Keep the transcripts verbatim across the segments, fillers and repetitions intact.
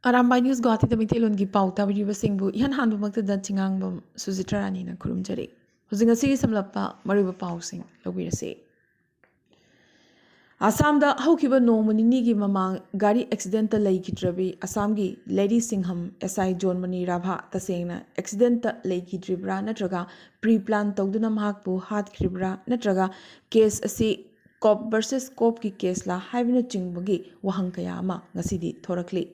Arambai news ꯒꯨꯋꯥꯍꯥꯇꯤꯗ ꯃꯩꯇꯩꯂꯣꯟꯒꯤ ꯄꯥꯎ ꯇꯥꯕꯤꯔꯤꯕꯁꯤꯡꯕꯨ ꯏꯍꯥꯟ ꯍꯥꯟꯕꯃꯛꯇꯗ ꯆꯤꯉꯥꯡꯕꯝ ꯁꯨꯖꯤꯇ꯭ꯔꯥ ꯔꯥꯅꯤꯅ ꯈꯨꯔꯨꯝꯖꯔꯤ꯫ ꯍꯧꯖꯤꯛ ꯉꯁꯤꯒꯤ ꯁꯝꯂꯞꯄ ꯃꯔꯨꯑꯣꯏꯕ ꯄꯥꯎꯁꯤꯡ ꯂꯧꯕꯤꯔꯁꯤ꯫ ꯑꯁꯥꯝꯗ ꯍꯧꯈꯤꯕ ꯅꯣꯡꯃ ꯅꯤꯅꯤꯒꯤ ꯃꯃꯥꯡ ꯒꯥꯔꯤ ꯑꯦꯛꯁꯤꯗꯦꯟꯇ ꯂꯩꯈꯤꯗ꯭ꯔꯕꯤ ꯑꯁꯥꯝꯒꯤ ꯂꯦꯗꯤ ꯁꯤꯡꯍꯝ ꯑꯦꯁ ꯑꯥꯏ ꯖꯣꯟꯃꯅꯤ ꯔꯥꯚꯥ ꯇꯁꯦꯡꯅ ꯑꯦꯛꯁꯤꯗꯦꯟꯇ ꯂꯩꯈꯤꯗ꯭ꯔꯤꯕ꯭ꯔꯥ ꯅꯠꯇ꯭ꯔꯒ ꯄ꯭ꯔꯤ ꯄ꯭ꯂꯥꯟ ꯇꯧꯗꯨꯅ ꯃꯍꯥꯛꯄꯨ ꯍꯥꯠꯈ꯭ꯔꯤꯕ꯭ꯔꯥ ꯅꯠꯇ꯭ꯔꯒ ꯀꯦꯁ ꯑꯁꯤ ꯀꯣꯞ ꯚꯔꯁꯦꯁ ꯀꯣꯞꯀꯤ ꯀꯦꯁꯂꯥ ꯍꯥꯏꯕꯅꯆꯤꯡꯕꯒꯤ ꯋꯥꯍꯪ ꯀꯌꯥ ꯑꯃ ꯉꯁꯤꯗꯤ ꯊꯣꯔꯛꯂꯤ꯫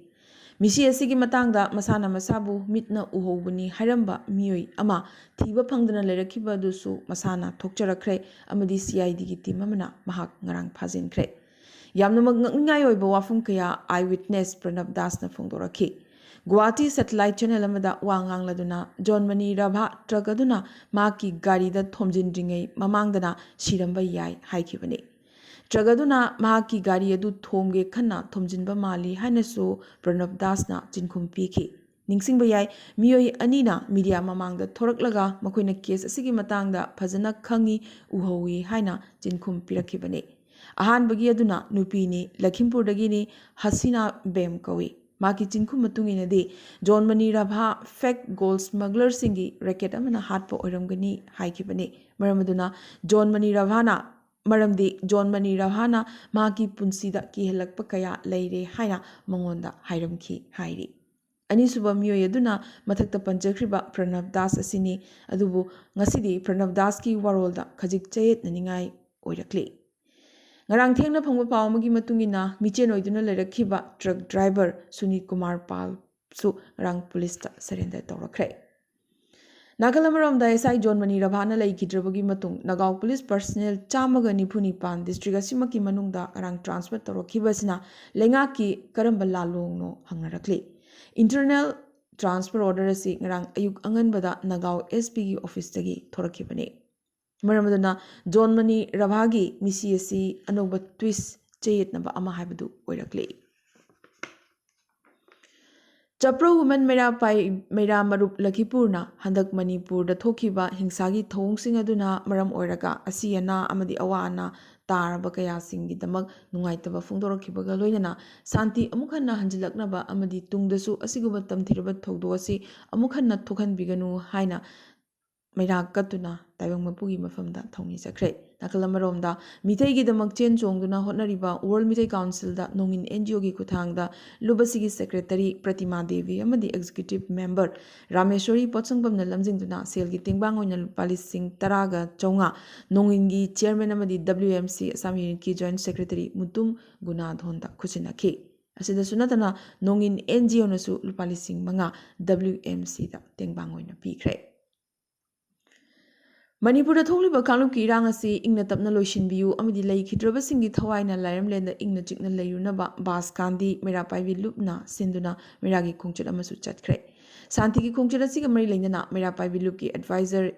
ꯃꯤꯁꯤ ꯑꯁꯤꯒꯤ ꯃꯇꯥꯡꯗ ꯃꯁꯥꯅ ꯃꯁꯥꯕꯨ ꯃꯤꯠꯅ ꯎꯍꯧꯕꯅꯤ ꯍꯥꯏꯔꯝꯕ ꯃꯤꯑꯣꯏ ꯑꯃ ꯊꯤꯕ ꯐꯪꯗꯅ ꯂꯩꯔꯛꯈꯤꯕ ꯑꯗꯨꯁꯨ ꯃꯁꯥꯅ ꯊꯣꯛꯆꯔꯛꯈ꯭ꯔꯦ ꯑꯃꯗꯤ ꯁꯤ ꯑꯥꯏ ꯗꯤꯒꯤ ꯇꯤꯝ ꯑꯃꯅ ꯃꯍꯥꯛ ꯉꯔꯥꯡ ꯐꯥꯖꯤꯟꯈ꯭ꯔꯦ꯫ ꯌꯥꯝꯅꯃꯛ ꯉꯛꯅꯤꯡꯉꯥꯏ ꯑꯣꯏꯕ ꯋꯥꯐꯝ ꯀꯌꯥ ꯑꯥꯏ ꯋꯤꯠꯅꯦꯁ ꯄ꯭ꯔꯅꯕ ꯗꯥꯁꯅ ꯐꯣꯡꯗꯣꯔꯛꯈꯤ꯫ ꯒꯨꯋꯥꯍꯥꯇꯤ ꯁꯦꯇꯦꯂꯥꯏꯠ ꯆꯦꯅꯦꯜ ꯑꯃꯗ ꯋꯥ ꯉꯥꯡꯂꯗꯨꯅ ꯖꯣꯟꯃꯅꯤ ꯔꯥꯚꯥ ꯇ꯭ꯔꯛ ꯑꯗꯨꯅ ꯃꯍꯥꯛꯀꯤ ꯒꯥꯔꯤꯗ ꯊꯣꯝꯖꯤꯟꯗ꯭ꯔꯤꯉꯩ ꯃꯃꯥꯡꯗꯅ ꯁꯤꯔꯝꯕ ꯌꯥꯏ ꯍꯥꯏꯈꯤꯕꯅꯤ꯫ ꯇ꯭ꯔꯛ ꯑꯗꯨꯅ ꯃꯍꯥꯛꯀꯤ ꯒꯥꯔꯤ ꯑꯗꯨ ꯊꯣꯝꯒꯦ ꯈꯟꯅ ꯊꯣꯝꯖꯤꯟꯕ ꯃꯥꯜꯂꯤ ꯍꯥꯏꯅꯁꯨ ꯄ꯭ꯔꯅꯕ ꯗꯥꯁꯅ ꯆꯤꯟꯈꯨꯝ ꯄꯤꯈꯤ꯫ ꯅꯤꯡꯁꯤꯡꯕ ꯌꯥꯏ, ꯃꯤꯑꯣꯏ ꯑꯅꯤꯅ ꯃꯤꯗꯤꯌꯥ ꯃꯃꯥꯡꯗ ꯊꯣꯔꯛꯂꯒ ꯃꯈꯣꯏꯅ ꯀꯦꯁ ꯑꯁꯤꯒꯤ ꯃꯇꯥꯡꯗ ꯐꯖꯅ ꯈꯪꯏ, ꯎꯍꯧꯏ ꯍꯥꯏꯅ ꯆꯤꯟꯈꯨꯝ ꯄꯤꯔꯛꯈꯤꯕꯅꯤ꯫ ꯑꯍꯥꯟꯕꯒꯤ ꯑꯗꯨꯅ ꯅꯨꯄꯤꯅꯤ, ꯂꯈꯤꯝꯄꯨꯔꯗꯒꯤꯅꯤ, ꯍꯁꯤꯅꯥ ꯕꯦꯝ ꯀꯧꯏ꯫ ꯃꯍꯥꯛꯀꯤ ꯆꯤꯟꯈꯨꯝ ꯃꯇꯨꯡ ꯏꯟꯅꯗꯤ ꯖꯣꯟꯃꯅꯤ ꯔꯥꯚꯥ ꯐꯦꯛ ꯒꯣꯜ ꯁ꯭ꯃꯒꯂꯔꯁꯤꯡꯒꯤ ꯔꯦꯀꯦꯠ ꯑꯃꯅ ꯍꯥꯠꯄ ꯑꯣꯏꯔꯝꯒꯅꯤ ꯍꯥꯏꯈꯤꯕꯅꯤ꯫ ꯃꯔꯝ ꯑꯗꯨꯅ ꯖꯣꯟꯃꯅꯤ ꯔꯥꯚꯥꯅ ꯃꯔꯝꯗꯤ ꯖꯣꯟꯃꯅꯤ ꯔꯥꯚꯥꯅ ꯃꯍꯥꯛꯀꯤ ꯄꯨꯟꯁꯤꯗ ꯀꯤꯍꯜꯂꯛꯄ ꯀꯌꯥ ꯂꯩꯔꯦ ꯍꯥꯏꯅ ꯃꯉꯣꯟꯗ ꯍꯥꯏꯔꯝꯈꯤ ꯍꯥꯏꯔꯤ꯫ ꯑꯅꯤꯁꯨꯕ ꯃꯤꯑꯣꯏ ꯑꯗꯨꯅ ꯃꯊꯛꯇ ꯄꯟꯖꯈ꯭ꯔꯤꯕ ꯄ꯭ꯔꯅꯕ ꯗꯥꯁ ꯑꯁꯤꯅꯤ꯫ ꯑꯗꯨꯕꯨ ꯉꯁꯤꯗꯤ ꯄ꯭ꯔꯅꯕ ꯗꯥꯁꯀꯤ ꯋꯥꯔꯣꯜꯗ ꯈꯖꯤꯛ ꯆꯌꯦꯠꯅꯅꯤꯡꯉꯥꯏ ꯑꯣꯏꯔꯛꯂꯤ꯫ ꯉꯔꯥꯡ ꯊꯦꯡꯅ ꯐꯪꯕ ꯄꯥꯎ ꯑꯃꯒꯤ ꯃꯇꯨꯡ ꯏꯟꯅ ꯃꯤꯆꯦꯟ ꯑꯣꯏꯗꯨꯅ ꯂꯩꯔꯛꯈꯤꯕ ꯇ꯭ꯔꯛ ꯗ꯭ꯔꯥꯏꯚꯔ ꯁꯨꯅꯤꯜ ꯀꯨꯃꯥꯔ ꯄꯥꯜꯁꯨ ꯉꯔꯥꯡ ꯄꯨꯂꯤꯁꯇ ꯁꯔꯦꯟꯗꯔ ꯇꯧꯔꯛꯈ꯭ꯔꯦ꯫ ꯅꯥꯀꯜ ꯑꯃꯔꯣꯝꯗ ꯑꯦꯁ ꯑꯥꯏ ꯖꯣꯟꯃꯅꯤ ꯔꯥꯚꯥꯅ ꯂꯩꯈꯤꯗ꯭ꯔꯕꯒꯤ ꯃꯇꯨꯡ ꯅꯥꯒꯥꯎ ꯄꯨꯂꯤꯁ ꯄꯔꯁꯅꯦꯜ ꯆꯥꯝꯃꯒ ꯅꯤꯐꯨ ꯅꯤꯄꯥꯟ ꯗꯤꯁꯇ꯭ꯔꯤꯛ ꯑꯁꯤꯃꯛꯀꯤ ꯃꯅꯨꯡꯗ ꯉꯔꯥꯡ ꯇ꯭ꯔꯥꯟꯁꯐꯔ ꯇꯧꯔꯛꯈꯤꯕ ꯑꯁꯤꯅ ꯂꯩꯉꯥꯛꯀꯤ ꯀꯔꯝꯕ ꯂꯥꯜꯂꯣꯡꯅꯣ ꯍꯪꯅꯔꯛꯂꯤ꯫ ꯏꯟꯇꯔꯅꯦꯜ ꯇ꯭ꯔꯥꯟꯁꯐꯔ ꯑꯣꯔꯗꯔ ꯑꯁꯤ ꯉꯔꯥꯡ ꯑꯌꯨꯛ ꯑꯉꯟꯕꯗ ꯅꯥꯒꯥꯎ ꯑꯦꯁ ꯄꯤꯒꯤ ꯑꯣꯐꯤꯁꯇꯒꯤ ꯊꯣꯔꯛꯈꯤꯕꯅꯤ꯫ ꯃꯔꯝ ꯑꯗꯨꯅ ꯖꯣꯟꯃꯅꯤ ꯔꯥꯚꯥꯒꯤ ꯃꯤꯁꯤ ꯑꯁꯤ ꯑꯅꯧꯕ ꯇ꯭ꯋꯤꯁ ꯆꯌꯦꯠꯅꯕ ꯑꯃ ꯍꯥꯏꯕꯗꯨ ꯑꯣꯏꯔꯛꯂꯤ꯫ ꯇꯄ꯭ꯔꯣ ꯋꯨꯃꯦꯟ ꯃꯩꯔꯥ ꯄꯥꯏ-, ꯃꯩꯔꯥ ꯃꯔꯨꯞ ꯂꯈꯤꯄꯨꯔꯅ ꯍꯟꯗꯛ ꯃꯅꯤꯄꯨꯔꯗ ꯊꯣꯛꯈꯤꯕ ꯍꯤꯡꯁꯥꯒꯤ ꯊꯧꯑꯣꯡꯁꯤꯡ ꯑꯗꯨꯅ ꯃꯔꯝ ꯑꯣꯏꯔꯒ ꯑꯁꯤ ꯑꯅꯥ ꯑꯃꯗꯤ ꯑꯋꯥ ꯑꯅꯥ ꯇꯥꯔꯕ ꯀꯌꯥꯁꯤꯡꯒꯤꯗꯃꯛ ꯅꯨꯡꯉꯥꯏꯇꯕ ꯐꯣꯡꯗꯣꯔꯛꯈꯤꯕꯒ ꯂꯣꯏꯅꯅ ꯁꯥꯟꯇꯤ ꯑꯃꯨꯛ ꯍꯟꯅ ꯍꯟꯖꯤꯜꯂꯛꯅꯕ ꯑꯃꯗꯤ ꯇꯨꯡꯗꯁꯨ ꯑꯁꯤꯒꯨꯝꯕ ꯇꯝꯊꯤꯔꯕ ꯊꯧꯗꯣꯛ ꯑꯁꯤ ꯑꯃꯨꯛ ꯍꯟꯅ ꯊꯣꯛꯍꯟꯕꯤꯒꯅꯨ ꯍꯥꯏꯅ ꯃꯩꯔꯥ ꯀꯠꯇꯨꯅ ꯇꯥꯏꯕꯪ ꯃꯄꯨꯒꯤ ꯃꯐꯝꯗ ꯊꯧꯅꯤꯖꯈ꯭ꯔꯦ꯫ ꯅꯥꯀꯜ ꯑꯃꯔꯣꯝꯗ ꯃꯤꯇꯩꯒꯤꯗꯃꯛ ꯆꯦꯟ ꯆꯣꯡꯗꯨꯅ ꯍꯣꯠꯅꯔꯤꯕ ꯋꯥꯔꯜ ꯃꯤꯇꯩ ꯀꯥꯎꯟꯁꯤꯜꯗ ꯅꯣꯡꯏꯟ ꯑꯦꯟ ꯖꯤ ꯑꯣꯒꯤ ꯈꯨꯠꯊꯥꯡꯗ ꯂꯨꯞ ꯑꯁꯤꯒꯤ ꯁꯦꯀ꯭ꯔꯦꯇꯔꯤ ꯄ꯭ꯔꯇꯤꯃꯥ ꯗꯦꯕꯤ ꯑꯃꯗꯤ ꯑꯦꯛꯖꯤꯀ꯭ꯌꯨꯇꯤꯚ ꯃꯦꯝꯕꯔ ꯔꯥꯃꯦꯁꯣꯔꯤ ꯄꯣꯠꯁꯪꯕꯝꯅ ꯂꯝꯖꯤꯡꯗꯨꯅ ꯁꯦꯜꯒꯤ ꯇꯦꯡꯕꯥꯡ ꯑꯣꯏꯅ ꯂꯨꯄꯥ ꯂꯤꯁꯤꯡ ꯇꯔꯥꯒ ꯆꯥꯝꯃꯉꯥ ꯅꯣꯡꯏꯟꯒꯤ ꯆꯤꯌꯔꯃꯦꯟ ꯑꯃꯗꯤ ꯗꯕ꯭ꯂꯤꯎ ꯑꯦꯝ ꯁꯤ ꯑꯁꯥꯝ ꯌꯨꯅꯤꯠꯀꯤ ꯖꯣꯏꯟꯠ ꯁꯦꯀ꯭ꯔꯦꯇꯔꯤ ꯃꯨꯇꯨꯝ ꯒꯨꯅꯥꯙꯣꯟꯗ ꯈꯨꯠꯁꯤꯟꯅꯈꯤ꯫ ꯑꯁꯤꯗꯁꯨ ꯅꯠꯇꯅ ꯅꯣꯡꯏꯟ ꯑꯦꯟ ꯖꯤ ꯑꯣꯅꯁꯨ ꯂꯨꯄꯥ ꯂꯤꯁꯤꯡ ꯃꯉꯥ ꯗꯕ꯭ꯂꯤꯎ ꯑꯦꯝ ꯁꯤꯗ ꯇꯦꯡꯕꯥꯡ ꯑꯣꯏꯅ ꯄꯤꯈ꯭ꯔꯦ꯫ ꯃꯅꯤꯄꯨꯔꯗ ꯊꯣꯛꯂꯤꯕ ꯀꯥꯡꯂꯨꯞꯀꯤ ꯏꯔꯥꯡ ꯑꯁꯤ ꯏꯪꯅ ꯇꯞꯅ ꯂꯣꯏꯁꯤꯟꯕꯤꯌꯨ ꯑꯃꯗꯤ ꯂꯩꯈꯤꯗ꯭ꯔꯕꯁꯤꯡꯒꯤ ꯊꯋꯥꯏꯅ ꯂꯥꯏꯔꯝꯂꯦꯟꯗ ꯏꯪꯅ ꯆꯤꯛꯅ ꯂꯩꯔꯨꯅꯕ ꯕꯥꯁ ꯒꯥꯟꯙꯤ ꯃꯩꯔꯥ ꯄꯥꯏꯕꯤ ꯂꯨꯞꯅ ꯁꯤꯟꯗꯨꯅ ꯃꯩꯔꯥꯒꯤ ꯈꯣꯡꯆꯠ ꯑꯃꯁꯨ ꯆꯠꯈ꯭ꯔꯦ꯫ ꯁꯥꯟꯇꯤꯒꯤ ꯈꯣꯡꯆꯠ ꯑꯁꯤꯒ ꯃꯔꯤ ꯂꯩꯅꯅ ꯃꯩꯔꯥ ꯄꯥꯏꯕꯤ ꯂꯨꯞꯀꯤ ꯑꯦꯗꯚꯥꯏꯖꯔ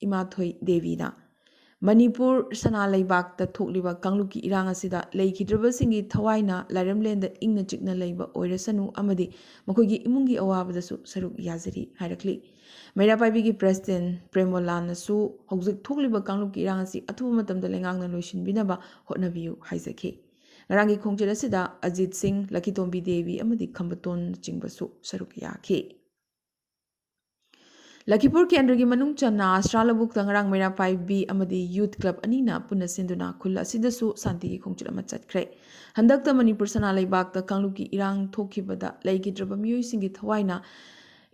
ꯏꯃꯥꯊꯣꯏ ꯗꯦꯕꯤꯅ ꯃꯅꯤꯄꯨꯔ ꯁꯅꯥ ꯂꯩꯕꯥꯛꯇ ꯊꯣꯛꯂꯤꯕ ꯀꯥꯡꯂꯨꯞꯀꯤ ꯏꯔꯥꯡ ꯑꯁꯤꯗ ꯂꯩꯈꯤꯗ꯭ꯔꯕꯁꯤꯡꯒꯤ ꯊꯋꯥꯏꯅ ꯂꯥꯏꯔꯝꯂꯦꯟꯗ ꯏꯪꯅ ꯆꯤꯛꯅ ꯂꯩꯕ ꯑꯣꯏꯔꯁꯅꯨ ꯑꯃꯗꯤ ꯃꯈꯣꯏꯒꯤ ꯏꯃꯨꯡꯒꯤ ꯑꯋꯥꯕꯗꯁꯨ ꯁꯔꯨꯛ ꯌꯥꯖꯔꯤ ꯍꯥꯏꯔꯛꯂꯤ꯫ ꯃꯩꯔꯥ ꯄꯥꯏꯕꯤꯒꯤ ꯄ꯭ꯔꯦꯁꯤꯗꯦꯟ ꯄ꯭ꯔꯦꯃꯣꯂꯥꯟꯅꯁꯨ ꯍꯧꯖꯤꯛ ꯊꯣꯛꯂꯤꯕ ꯀꯥꯡꯂꯨꯞꯀꯤ ꯏꯔꯥꯡ ꯑꯁꯤ ꯑꯊꯨꯕ ꯃꯇꯝꯗ ꯂꯩꯉꯥꯛꯅ ꯂꯣꯏꯁꯤꯟꯕꯤꯅꯕ ꯍꯣꯠꯅꯕꯤꯌꯨ ꯍꯥꯏꯖꯈꯤ꯫ ꯉꯔꯥꯡꯒꯤ ꯈꯣꯡꯆꯠ ꯑꯁꯤꯗ ꯑꯖꯤꯠ ꯁꯤꯡ, ꯂꯛꯈꯤꯇꯣꯝꯕꯤ ꯗꯦꯕꯤ ꯑꯃꯗꯤ ꯈꯝꯕꯇꯣꯟꯅꯆꯤꯡꯕꯁꯨ ꯁꯔꯨꯛ ꯌꯥꯈꯤ꯫ ꯂꯈꯤꯄꯨꯔ ꯀꯦꯟꯗ꯭ꯔꯒꯤ ꯃꯅꯨꯡ ꯆꯟꯅ ꯑꯁ꯭ꯔꯥ ꯂꯧꯕꯨꯛꯇ ꯉꯔꯥꯡ ꯃꯩꯔꯥ ꯄꯥꯏꯕꯤ ꯑꯃꯗꯤ ꯌꯨꯊ ꯀ꯭ꯂꯕ ꯑꯅꯤꯅ ꯄꯨꯟꯅ ꯁꯤꯟꯗꯨꯅ ꯈꯨꯜ ꯑꯁꯤꯗꯁꯨ ꯁꯥꯟꯇꯤꯒꯤ ꯈꯣꯡꯆꯠ ꯑꯃ ꯆꯠꯈ꯭ꯔꯦ꯫ ꯍꯟꯗꯛꯇ ꯃꯅꯤꯄꯨꯔ ꯁꯅꯥ ꯂꯩꯕꯥꯛꯇ ꯀꯥꯡꯂꯨꯞꯀꯤ ꯏꯔꯥꯡ ꯊꯣꯛꯈꯤꯕꯗ ꯂꯩꯈꯤꯗ꯭ꯔꯕ ꯃꯤꯑꯣꯏꯁꯤꯡꯒꯤ ꯊꯋꯥꯏꯅ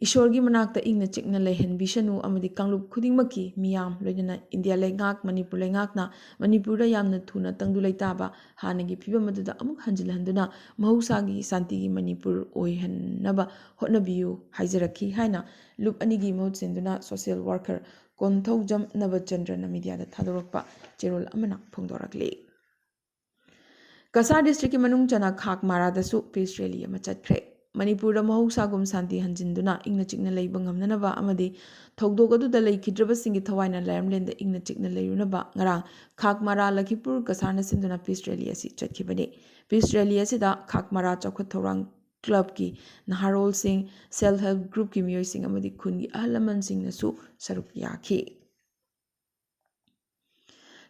ꯏꯁꯣꯔꯒꯤ ꯃꯅꯥꯛꯇ ꯏꯪꯅ ꯆꯤꯛꯅ ꯂꯩꯍꯟꯕꯤꯁꯅꯨ ꯑꯃꯗꯤ ꯀꯥꯡꯂꯨꯞ ꯈꯨꯗꯤꯡꯃꯛꯀꯤ ꯃꯤꯌꯥꯝ, ꯂꯣꯏꯅꯅ ꯏꯟꯗꯤꯌꯥ ꯂꯩꯉꯥꯛ, ꯃꯅꯤꯄꯨꯔ ꯂꯩꯉꯥꯛꯅ ꯃꯅꯤꯄꯨꯔꯗ ꯌꯥꯝꯅ ꯊꯨꯅ ꯇꯪꯗꯨ ꯂꯩꯇꯥꯕ ꯍꯥꯟꯅꯒꯤ ꯐꯤꯕꯝ ꯑꯗꯨꯗ ꯑꯃꯨꯛ ꯍꯟꯖꯤꯜꯍꯟꯗꯨꯅ ꯃꯍꯧꯁꯥꯒꯤ ꯁꯥꯟꯇꯤꯒꯤ ꯃꯅꯤꯄꯨꯔ ꯑꯣꯏꯍꯟꯅꯕ ꯍꯣꯠꯅꯕꯤꯌꯨ ꯍꯥꯏꯖꯔꯛꯈꯤ ꯍꯥꯏꯅ ꯂꯨꯞ ꯑꯅꯤꯒꯤ ꯃꯍꯨꯠ ꯁꯤꯟꯗꯨꯅ ꯁꯣꯁꯤꯌꯦꯜ ꯋꯥꯔꯀꯔ ꯀꯣꯟꯊꯧꯖꯝ ꯅꯕꯆꯟꯗ꯭ꯔꯅ ꯃꯤꯗꯤꯌꯥꯗ ꯊꯥꯗꯣꯔꯛꯄ ꯆꯦꯔꯣꯜ ꯑꯃꯅ ꯐꯣꯡꯗꯣꯔꯛꯂꯤ꯫ ꯀꯁꯥꯔ ꯗꯤꯁꯇ꯭ꯔꯤꯛꯀꯤ ꯃꯅꯨꯡ ꯆꯟꯅ ꯈꯥꯛ ꯃꯥꯔꯥꯗꯁꯨ ꯄꯤꯁ ꯔꯦꯂꯤ ꯑꯃ ꯆꯠꯈ꯭ꯔꯦ꯫ ꯃꯅꯤꯄꯨꯔꯗ ꯃꯍꯧꯁꯥꯒꯨꯝ ꯁꯥꯟꯇꯤ ꯍꯟꯖꯤꯟꯗꯨꯅ ꯏꯪꯅ ꯆꯤꯛꯅ ꯂꯩꯕ ꯉꯝꯅꯅꯕ ꯑꯃꯗꯤ ꯊꯧꯗꯣꯛ ꯑꯗꯨꯗ ꯂꯩꯈꯤꯗ꯭ꯔꯕꯁꯤꯡꯒꯤ ꯊꯋꯥꯏꯅ ꯂꯥꯏꯔꯝꯂꯦꯟꯗ ꯏꯪꯅ ꯆꯤꯛꯅ ꯂꯩꯔꯨꯅꯕ ꯉꯔꯥꯡ ꯈꯥꯛ ꯃꯥꯔꯥ ꯂꯈꯤꯄꯨꯔ ꯀꯁꯥꯔꯅ ꯁꯤꯟꯗꯨꯅ ꯄꯤꯁ ꯔꯦꯂꯤ ꯑꯁꯤ ꯆꯠꯈꯤꯕꯅꯤ꯫ ꯄꯤꯁ ꯔꯦꯂꯤ ꯑꯁꯤꯗ ꯈꯥꯛ ꯃꯥꯔꯥ ꯆꯥꯎꯈꯠ ꯊꯧꯔꯥꯡ ꯀ꯭ꯂꯕꯀꯤ ꯅꯍꯥꯔꯣꯜꯁꯤꯡ, ꯁꯦꯜꯐ ꯍꯦꯜꯞ ꯒ꯭ꯔꯨꯞꯀꯤ ꯃꯤꯑꯣꯏꯁꯤꯡ ꯑꯃꯗꯤ ꯈꯨꯟꯒꯤ ꯑꯍꯜ ꯂꯃꯟꯁꯤꯡꯅꯁꯨ ꯁꯔꯨꯛ ꯌꯥꯈꯤ꯫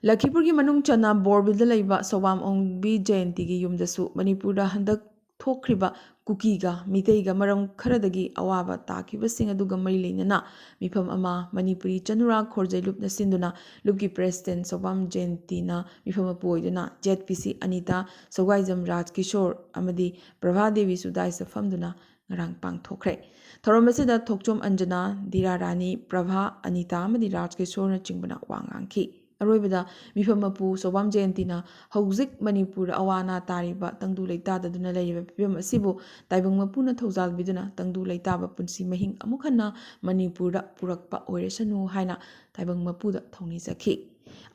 ꯂꯈꯤꯄꯨꯔꯒꯤ ꯃꯅꯨꯡ ꯆꯟꯅ ꯕꯣꯔꯕꯤꯜꯗ ꯂꯩꯕ ꯁꯣꯕꯥꯝ ꯑꯣꯡꯕꯤ ꯖꯌꯟꯇꯤꯒꯤ ꯌꯨꯝꯗꯁꯨ ꯃꯅꯤꯄꯨꯔꯗ ꯍꯟꯗꯛ ꯊꯣꯛꯈ꯭ꯔꯤꯕ ꯀꯨꯀꯤꯒ ꯃꯤꯇꯩꯒ ꯃꯔꯝ ꯈꯔꯗꯒꯤ ꯑꯋꯥꯕ ꯇꯥꯈꯤꯕꯁꯤꯡ ꯑꯗꯨꯒ ꯃꯔꯤ ꯂꯩꯅꯅ ꯃꯤꯐꯝ ꯑꯃ ꯃꯅꯤꯄꯨꯔꯤ ꯆꯅꯨꯔꯥ ꯈꯣꯔꯖꯩ ꯂꯨꯞꯅ ꯁꯤꯟꯗꯨꯅ ꯂꯨꯞꯀꯤ ꯄ꯭ꯔꯦꯁꯤꯗꯦꯟ ꯁꯣꯕꯥꯝ ꯖꯌꯟꯇꯤꯅ ꯃꯤꯐꯝ ꯃꯄꯨ ꯑꯣꯏꯗꯨꯅ ꯖꯦꯠ ꯄꯤ ꯁꯤ ꯑꯅꯤꯇꯥ, ꯁꯧꯒꯥꯏꯖꯝ ꯔꯥꯖꯀꯤꯁꯣꯔ ꯑꯃꯗꯤ ꯄ꯭ꯔꯚꯥ ꯗꯦꯕꯤ ꯁꯨꯗꯥꯏꯁꯇ ꯐꯝꯗꯨꯅ ꯉꯔꯥꯡ ꯄꯥꯡꯊꯣꯛꯈ꯭ꯔꯦ꯫ ꯊꯧꯔꯝ ꯑꯁꯤꯗ ꯊꯣꯛꯆꯣꯝ ꯑꯟꯖꯅꯥ, ꯗꯤꯔꯥ ꯔꯥꯅꯤ, ꯄ꯭ꯔꯚꯥ, ꯑꯅꯤꯇꯥ ꯑꯃꯗꯤ ꯔꯥꯖꯀꯤꯁꯣꯔꯅꯆꯤꯡꯕꯅ ꯋꯥ ꯉꯥꯡꯈꯤ꯫ ꯑꯔꯣꯏꯕꯗ ꯃꯤꯐꯝ ꯃꯄꯨ ꯁꯣꯕꯥꯝ ꯖꯌꯟꯇꯤꯅ ꯍꯧꯖꯤꯛ ꯃꯅꯤꯄꯨꯔꯗ ꯑꯋꯥ ꯑꯅꯥ ꯇꯥꯔꯤꯕ ꯇꯪꯗꯨ ꯂꯩꯇꯥꯗꯗꯨꯅ ꯂꯩꯔꯤꯕ ꯐꯤꯕꯝ ꯑꯁꯤꯕꯨ ꯇꯥꯏꯕꯪ ꯃꯄꯨꯅ ꯊꯧꯖꯥꯜꯕꯤꯗꯨꯅ ꯇꯪꯗꯨ ꯂꯩꯇꯥꯕ ꯄꯨꯟꯁꯤ ꯃꯍꯤꯡ ꯑꯃꯨꯛ ꯍꯟꯅ ꯃꯅꯤꯄꯨꯔꯗ ꯄꯨꯔꯛꯄ ꯑꯣꯏꯔꯁꯅꯨ ꯍꯥꯏꯅ ꯇꯥꯏꯕꯪ ꯃꯄꯨꯗ ꯊꯧꯅꯤꯖꯈꯤ꯫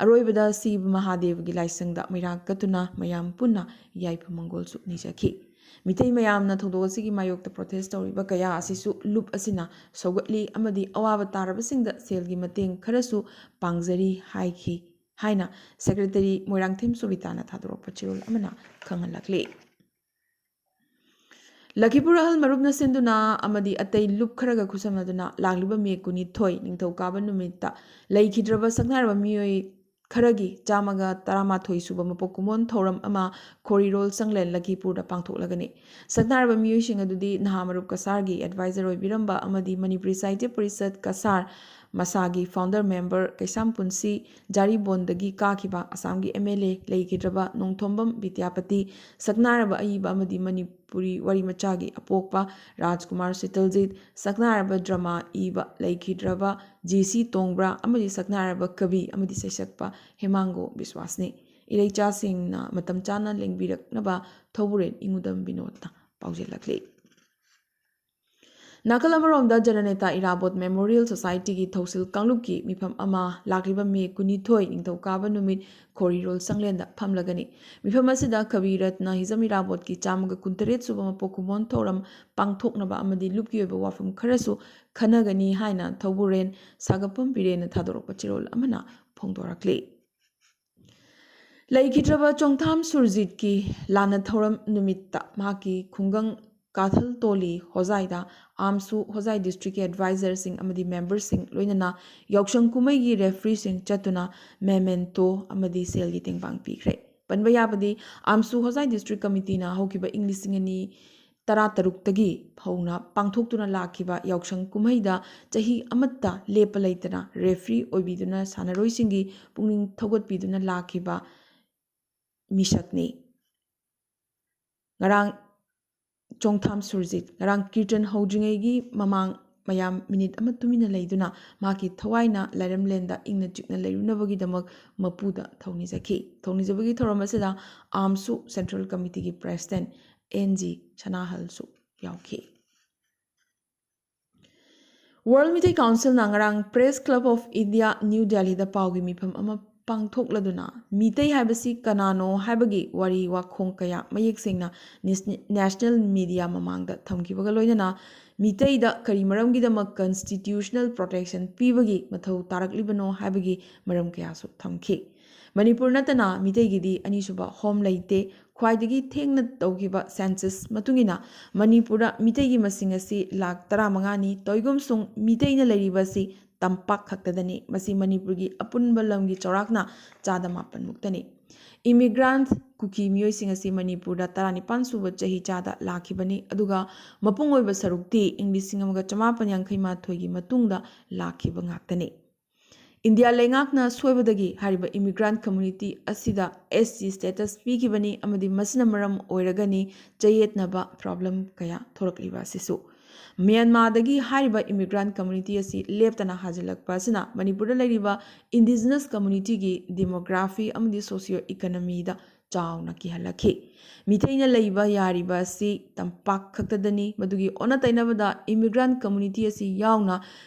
ꯑꯔꯣꯏꯕꯗ ꯁꯤ ꯃꯍꯥꯗꯦꯕꯒꯤ ꯂꯥꯏꯁꯪꯗ ꯃꯩꯔꯥ ꯀꯠꯇꯨꯅ ꯃꯌꯥꯝ ꯄꯨꯟꯅ ꯌꯥꯏꯐ ꯃꯪꯒꯣꯜꯁꯨ ꯅꯤꯖꯈꯤ꯫ ꯃꯤꯇꯩ ꯃꯌꯥꯝꯅ ꯊꯧꯗꯣꯛ ꯑꯁꯤꯒꯤ ꯃꯥꯌꯣꯛꯇ ꯄ꯭ꯔꯣꯇꯦꯁ ꯇꯧꯔꯤꯕ ꯀꯌꯥ ꯑꯁꯤꯁꯨ ꯂꯨꯞ ꯑꯁꯤꯅ ꯁꯧꯒꯠꯂꯤ ꯑꯃꯗꯤ ꯑꯋꯥꯕ ꯇꯥꯔꯕꯁꯤꯡꯗ ꯁꯦꯜꯒꯤ ꯃꯇꯦꯡ ꯈꯔꯁꯨ ꯄꯥꯡꯖꯔꯤ ꯍꯥꯏꯈꯤ ꯍꯥꯏꯅ ꯁꯦꯀ꯭ꯔꯦꯇꯔꯤ ꯃꯣꯏꯔꯥꯡꯊꯦꯝ ꯁꯣꯕꯤꯇꯥꯅ ꯊꯥꯗꯣꯔꯛꯄ ꯆꯦꯔꯣꯜ ꯑꯃꯅ ꯈꯪꯍꯜꯂꯛꯂꯤ꯫ ꯂꯈꯤꯄꯨꯔ ꯑꯍꯜ ꯃꯔꯨꯞꯅ ꯁꯤꯟꯗꯨꯅ ꯑꯃꯗꯤ ꯑꯇꯩ ꯂꯨꯞ ꯈꯔꯒ ꯈꯨꯠꯁꯝꯅꯗꯨꯅ ꯂꯥꯛꯂꯤꯕ ꯃꯦ ꯀꯨꯟꯅꯤꯊꯣꯏ ꯅꯤꯡꯊꯧꯀꯥꯕ ꯅꯨꯃꯤꯠꯇ ꯂꯩꯈꯤꯗ꯭ꯔꯕ ꯁꯛꯅꯥꯏꯔꯕ ꯃꯤꯑꯣꯏ ꯈꯔꯒꯤ ꯆꯥꯝꯃꯒ ꯇꯔꯥꯃꯥꯊꯣꯏ ꯁꯨꯕ ꯃꯄꯣꯛ ꯀꯨꯝꯑꯣꯟ ꯊꯧꯔꯝ ꯑꯃ ꯈꯣꯔꯤꯔꯣꯜ ꯆꯪꯂꯦꯟ ꯂꯈꯤꯄꯨꯔꯗ ꯄꯥꯡꯊꯣꯛꯂꯒꯅꯤ꯫ ꯁꯛꯅꯥꯏꯔꯕ ꯃꯤꯑꯣꯏꯁꯤꯡ ꯑꯗꯨꯗꯤ ꯅꯍꯥ ꯃꯔꯨꯞ ꯀꯁꯥꯔꯒꯤ ꯑꯦꯗꯚꯥꯏꯖꯔ ꯑꯣꯏꯕꯤꯔꯝꯕ ꯑꯃꯗꯤ ꯃꯅꯤꯄꯨꯔꯤ ꯁꯥꯍꯤꯇ꯭ꯌ ꯄꯔꯤꯁꯠ ꯀꯁꯥꯔ ꯃꯁꯥꯒꯤ ꯐꯥꯎꯟꯗꯔ ꯃꯦꯝꯕꯔ ꯀꯩꯁꯥꯝ ꯄꯨꯟꯁꯤ ꯖꯥꯔꯤꯕꯣꯟꯗꯒꯤ ꯀꯥꯈꯤꯕ ꯑꯁꯥꯝꯒꯤ ꯑꯦꯝ ꯑꯦꯜ ꯑꯦ ꯂꯩꯈꯤꯗ꯭ꯔꯕ ꯅꯣꯡꯊꯣꯝꯕꯝ ꯕꯤꯗ꯭ꯌꯥꯄꯇꯤ, ꯁꯛꯅꯥꯏꯔꯕ ꯑꯏꯕ ꯑꯃꯗꯤ ꯃꯅꯤꯄꯨꯔꯤ ꯋꯥꯔꯤ ꯃꯆꯥꯒꯤ ꯑꯄꯣꯛꯄ ꯔꯥꯖꯀꯨꯃꯥꯔ ꯁꯤꯇꯜꯖꯤꯠ, ꯁꯛꯅꯥꯏꯔꯕ ꯗ꯭ꯔꯃꯥ ꯏꯕ ꯂꯩꯈꯤꯗ꯭ꯔꯕ ꯖꯤ ꯁꯤ ꯇꯣꯡꯕ꯭ꯔꯥ ꯑꯃꯗꯤ ꯁꯛꯅꯥꯏꯔꯕ ꯀꯕꯤ ꯑꯃꯗꯤ ꯁꯩꯁꯛꯄ ꯍꯦꯃꯥꯡꯒꯣ ꯕꯤꯁ꯭ꯋꯥꯁꯅꯤ꯫ ꯏꯔꯩꯆꯥꯁꯤꯡꯅ ꯃꯇꯝ ꯆꯥꯅ ꯂꯦꯡꯕꯤꯔꯛꯅꯕ ꯊꯧꯕꯨꯔꯦꯟ ꯏꯉꯨꯗꯝ ꯕꯤꯅꯣꯗꯅ ꯄꯥꯎꯖꯦꯜꯂꯛꯂꯤ꯫ ꯅꯥꯀꯜ ꯑꯃꯔꯣꯝꯗ ꯖꯅꯅꯦꯇꯥ ꯏꯔꯥꯕꯣꯠ ꯃꯦꯃꯣꯔꯤꯌꯦꯜ ꯁꯣꯁꯥꯏꯇꯤꯒꯤ ꯊꯧꯁꯤꯜ ꯀꯥꯡꯂꯨꯞꯀꯤ ꯃꯤꯐꯝ ꯑꯃ ꯂꯥꯛꯂꯤꯕ ꯃꯦ ꯀꯨꯟꯅꯤꯊꯣꯏ ꯅꯤꯡꯊꯧꯀꯥꯕ ꯅꯨꯃꯤꯠ ꯈꯣꯔꯤꯔꯣꯜ ꯆꯪꯂꯦꯟꯗ ꯐꯝꯂꯒꯅꯤ꯫ ꯃꯤꯐꯝ ꯑꯁꯤꯗ ꯀꯕꯤ ꯔꯠꯅ ꯍꯤꯖꯝ ꯏꯔꯥꯕꯣꯠꯀꯤ ꯆꯥꯝꯃꯒ ꯀꯨꯟꯇꯔꯦꯠ ꯁꯨꯕ ꯃꯄꯣꯛ ꯀꯨꯝꯑꯣꯟ ꯊꯧꯔꯝ ꯄꯥꯡꯊꯣꯛꯅꯕ ꯑꯃꯗꯤ ꯂꯨꯞꯀꯤ ꯑꯣꯏꯕ ꯋꯥꯐꯝ ꯈꯔꯁꯨ ꯈꯟꯅꯒꯅꯤ ꯍꯥꯏꯅ ꯊꯧꯕꯨꯔꯦꯟ ꯁꯥꯒꯞꯄꯝ ꯕꯤꯔꯦꯟꯅ ꯊꯥꯗꯣꯔꯛꯄ ꯆꯦꯔꯣꯜ ꯑꯃꯅ ꯐꯣꯡꯗꯣꯔꯛꯂꯤ꯫ ꯂꯩꯈꯤꯗ꯭ꯔꯕ ꯆꯣꯡꯊꯥꯝ ꯁꯨꯔꯖꯤꯠꯀꯤ ꯂꯥꯟꯅ ꯊꯧꯔꯝ ꯅꯨꯃꯤꯠꯇ ꯃꯍꯥꯛꯀꯤ ꯈꯨꯡꯒꯪ ꯀꯥꯊꯜ ꯇꯣꯂꯤ ꯍꯣꯖꯥꯏꯗ ꯑꯥꯝꯁꯨ ꯍꯣꯖꯥꯏ ꯗꯤꯁꯇ꯭ꯔꯤꯛꯀꯤ ꯑꯦꯗꯚꯥꯏꯖꯔꯁꯤꯡ ꯑꯃꯗꯤ ꯃꯦꯝꯕꯔꯁꯤꯡ, ꯂꯣꯏꯅꯅ ꯌꯥꯎꯁꯪ ꯀꯨꯝꯍꯩꯒꯤ ꯔꯦꯐ꯭ꯔꯤꯁꯤꯡ ꯆꯠꯇꯨꯅ ꯃꯦꯃꯦꯟꯇꯣ ꯑꯃꯗꯤ ꯁꯦꯜꯒꯤ ꯇꯦꯡꯕꯥꯡ ꯄꯤꯈ꯭ꯔꯦ꯫ ꯄꯟꯕ ꯌꯥꯕꯗꯤ, ꯑꯥꯝꯁꯨ ꯍꯣꯖꯥꯏ ꯗꯤꯁꯇ꯭ꯔꯤꯛ ꯀꯃꯤꯇꯤꯅ ꯍꯧꯈꯤꯕ ꯏꯪ ꯂꯤꯁꯤꯡ ꯑꯅꯤ ꯇꯔꯥꯇꯔꯨꯛꯇꯒꯤ ꯍꯧꯅ ꯄꯥꯡꯊꯣꯛꯇꯨꯅ ꯂꯥꯛꯈꯤꯕ ꯌꯥꯎꯁꯪ ꯀꯨꯝꯍꯩꯗ ꯆꯍꯤ ꯑꯃꯠꯇ ꯂꯦꯞꯄ ꯂꯩꯇꯅ ꯔꯦꯐ꯭ꯔꯤ ꯑꯣꯏꯕꯤꯗꯨꯅ ꯁꯥꯟꯅꯔꯣꯏꯁꯤꯡꯒꯤ ꯄꯨꯛꯅꯤꯡ ꯊꯧꯒꯠꯄꯤꯗꯨꯅ ꯂꯥꯛꯈꯤꯕ ꯃꯤꯁꯛꯅꯤ꯫ ꯉꯔꯥꯡ ꯆꯣꯡꯊꯥꯝ ꯁꯨꯔꯖꯤꯠ, ꯉꯔꯥꯡ ꯀꯤꯔꯇꯟ ꯍꯧꯗ꯭ꯔꯤꯉꯩꯒꯤ ꯃꯃꯥꯡ ꯃꯌꯥꯝ ꯃꯤꯅꯤꯠ ꯑꯃ ꯇꯨꯃꯤꯟꯅ ꯂꯩꯗꯨꯅ ꯃꯍꯥꯛꯀꯤ ꯊꯋꯥꯏꯅ ꯂꯥꯏꯔꯝꯂꯦꯟꯗ ꯏꯪꯅ ꯆꯤꯛꯅ ꯂꯩꯔꯨꯅꯕꯒꯤꯗꯃꯛ ꯃꯄꯨꯗ ꯊꯧꯅꯤꯖꯈꯤ꯫ ꯊꯧꯅꯤꯖꯕꯒꯤ ꯊꯧꯔꯝ ꯑꯁꯤꯗ ꯑꯥꯝꯁꯨ ꯁꯦꯟꯇ꯭ꯔꯦꯜ ꯀꯃꯤꯇꯤꯒꯤ ꯄ꯭ꯔꯦꯁꯤꯗꯦꯟꯠ ꯑꯦꯟ ꯖꯤ ꯁꯅꯥꯍꯜꯁꯨ ꯌꯥꯎꯈꯤ꯫ ꯋꯥꯔꯜ ꯃꯤꯇꯩ ꯀꯥꯎꯟꯁꯤꯜꯅ ꯉꯔꯥꯡ press club of India, new ꯗꯦꯜꯂꯤꯗ ꯄꯥꯎꯒꯤ ꯃꯤꯐꯝ ꯑꯃ ꯄꯥꯡꯊꯣꯛꯂꯗꯨꯅ ꯃꯤꯇꯩ ꯍꯥꯏꯕꯁꯤ ꯀꯅꯥꯅꯣ ꯍꯥꯏꯕꯒꯤ ꯋꯥꯔꯤ ꯋꯥꯈꯣꯡ ꯀꯌꯥ ꯃꯌꯦꯛ ꯁꯦꯡꯅ ꯅꯤꯁ-, ꯅꯦꯁꯅꯦꯜ ꯃꯤꯗꯤꯌꯥ ꯃꯃꯥꯡꯗ ꯊꯝꯈꯤꯕꯒ ꯂꯣꯏꯅꯅ ꯃꯤꯇꯩꯗ ꯀꯔꯤ ꯃꯔꯝꯒꯤꯗꯃꯛ ꯀꯟꯁꯇꯤꯇ꯭ꯌꯨꯁꯅꯦꯜ ꯄ꯭ꯔꯣꯇꯦꯛꯁꯟ ꯄꯤꯕꯒꯤ ꯃꯊꯧ ꯇꯥꯔꯛꯂꯤꯕꯅꯣ ꯍꯥꯏꯕꯒꯤ ꯃꯔꯝ ꯀꯌꯥꯁꯨ ꯊꯝꯈꯤ꯫ ꯃꯅꯤꯄꯨꯔ ꯅꯠꯇꯅ ꯃꯤꯇꯩꯒꯤꯗꯤ ꯑꯅꯤꯁꯨꯕ ꯍꯣꯝ ꯂꯩꯇꯦ꯫ ꯈ꯭ꯋꯥꯏꯗꯒꯤ ꯊꯦꯡꯅ ꯇꯧꯈꯤꯕ ꯁꯦꯟꯁꯁ ꯃꯇꯨꯡ ꯏꯟꯅ ꯃꯅꯤꯄꯨꯔꯗ ꯃꯤꯇꯩꯒꯤ ꯃꯁꯤꯡ ꯑꯁꯤ ꯂꯥꯈ ꯇꯔꯥꯃꯉꯥꯅꯤ꯫ ꯇꯧꯏꯒꯨꯝꯁꯨꯡ ꯃꯤꯇꯩꯅ ꯂꯩꯔꯤꯕ ꯑꯁꯤ ꯇꯝꯄꯥꯛ ꯈꯛꯇꯗꯅꯤ꯫ ꯃꯁꯤ ꯃꯅꯤꯄꯨꯔꯒꯤ ꯑꯄꯨꯟꯕ ꯂꯝꯒꯤ ꯆꯥꯎꯔꯥꯛꯅ ꯆꯥꯗ ꯃꯥꯄꯟ ꯃꯨꯛꯇꯅꯤ꯫ ꯏꯃꯤꯒ꯭ꯔꯥꯟꯠ ꯀꯨꯀꯤ ꯃꯤꯑꯣꯏꯁꯤꯡ ꯑꯁꯤ ꯃꯅꯤꯄꯨꯔꯗ ꯇꯔꯥꯅꯤꯄꯥꯟ ꯁꯨꯕ ꯆꯍꯤ ꯆꯥꯗ ꯂꯥꯛꯈꯤꯕꯅꯤ, ꯑꯗꯨꯒ ꯃꯄꯨꯡ ꯑꯣꯏꯕ ꯁꯔꯨꯛꯇꯤ ꯏꯪ ꯂꯤꯁꯤꯡ ꯑꯃꯒ ꯆꯃꯥꯄꯟ ꯌꯥꯡꯈꯩ ꯃꯥꯊꯣꯏꯒꯤ ꯃꯇꯨꯡꯗ ꯂꯥꯛꯈꯤꯕ ꯉꯥꯛꯇꯅꯤ꯫ ꯏꯟꯗꯤꯌꯥ ꯂꯩꯉꯥꯛꯅ ꯁꯣꯏꯕꯗꯒꯤ ꯍꯥꯏꯔꯤꯕ ꯏꯃꯤꯒ꯭ꯔꯥꯟꯠ ꯀꯝꯃ꯭ꯌꯨꯅꯤꯇꯤ ꯑꯁꯤꯗ ꯑꯦꯁ ꯇꯤ ꯁ꯭ꯇꯦꯇꯁ ꯄꯤꯈꯤꯕꯅꯤ, ꯑꯃꯗꯤ ꯃꯁꯤꯅ ꯃꯔꯝ ꯑꯣꯏꯔꯒꯅꯤ ꯆꯌꯦꯠꯅꯕ ꯄ꯭ꯔꯣꯕ꯭ꯂꯦꯝ ꯀꯌꯥ ꯊꯣꯔꯛꯂꯤꯕ ꯑꯁꯤꯁꯨ꯫ ꯃ꯭ꯌꯥꯟꯃꯥꯔꯗꯒꯤ ꯍꯥꯏꯔꯤꯕ ꯏꯃꯤꯒ꯭ꯔꯥꯟꯠ ꯀꯝꯃ꯭ꯌꯨꯅꯤꯇꯤ ꯑꯁꯤ ꯂꯦꯞꯇꯅ ꯍꯥꯖꯤꯜꯂꯛꯄ ꯑꯁꯤꯅ ꯃꯅꯤꯄꯨꯔꯗ ꯂꯩꯔꯤꯕ ꯏꯟꯗꯤꯖꯤꯅꯁ ꯀꯝꯃ꯭ꯌꯨꯅꯤꯇꯤꯒꯤ ꯗꯦꯃꯣꯒ꯭ꯔꯥꯐꯤ ꯑꯃꯗꯤ ꯁꯣꯁꯤꯑꯣ ꯏꯀꯣꯅꯣꯃꯤꯗ ꯆꯥꯎꯅ ꯀꯤꯍꯜꯂꯛꯈꯤ꯫ ꯃꯤꯇꯩꯅ ꯂꯩꯕ ꯌꯥꯔꯤꯕ ꯑꯁꯤ ꯇꯝꯄꯥꯛ ꯈꯛꯇꯗꯅꯤ꯫ ꯃꯗꯨꯒꯤ ꯑꯣꯟꯅ ꯇꯩꯅꯕꯗ ꯏꯃꯤꯒ꯭ꯔꯥꯟꯠ ꯀꯝꯃ꯭ꯌꯨꯅꯤꯇꯤ ꯑꯁꯤ ꯌꯥꯎꯅ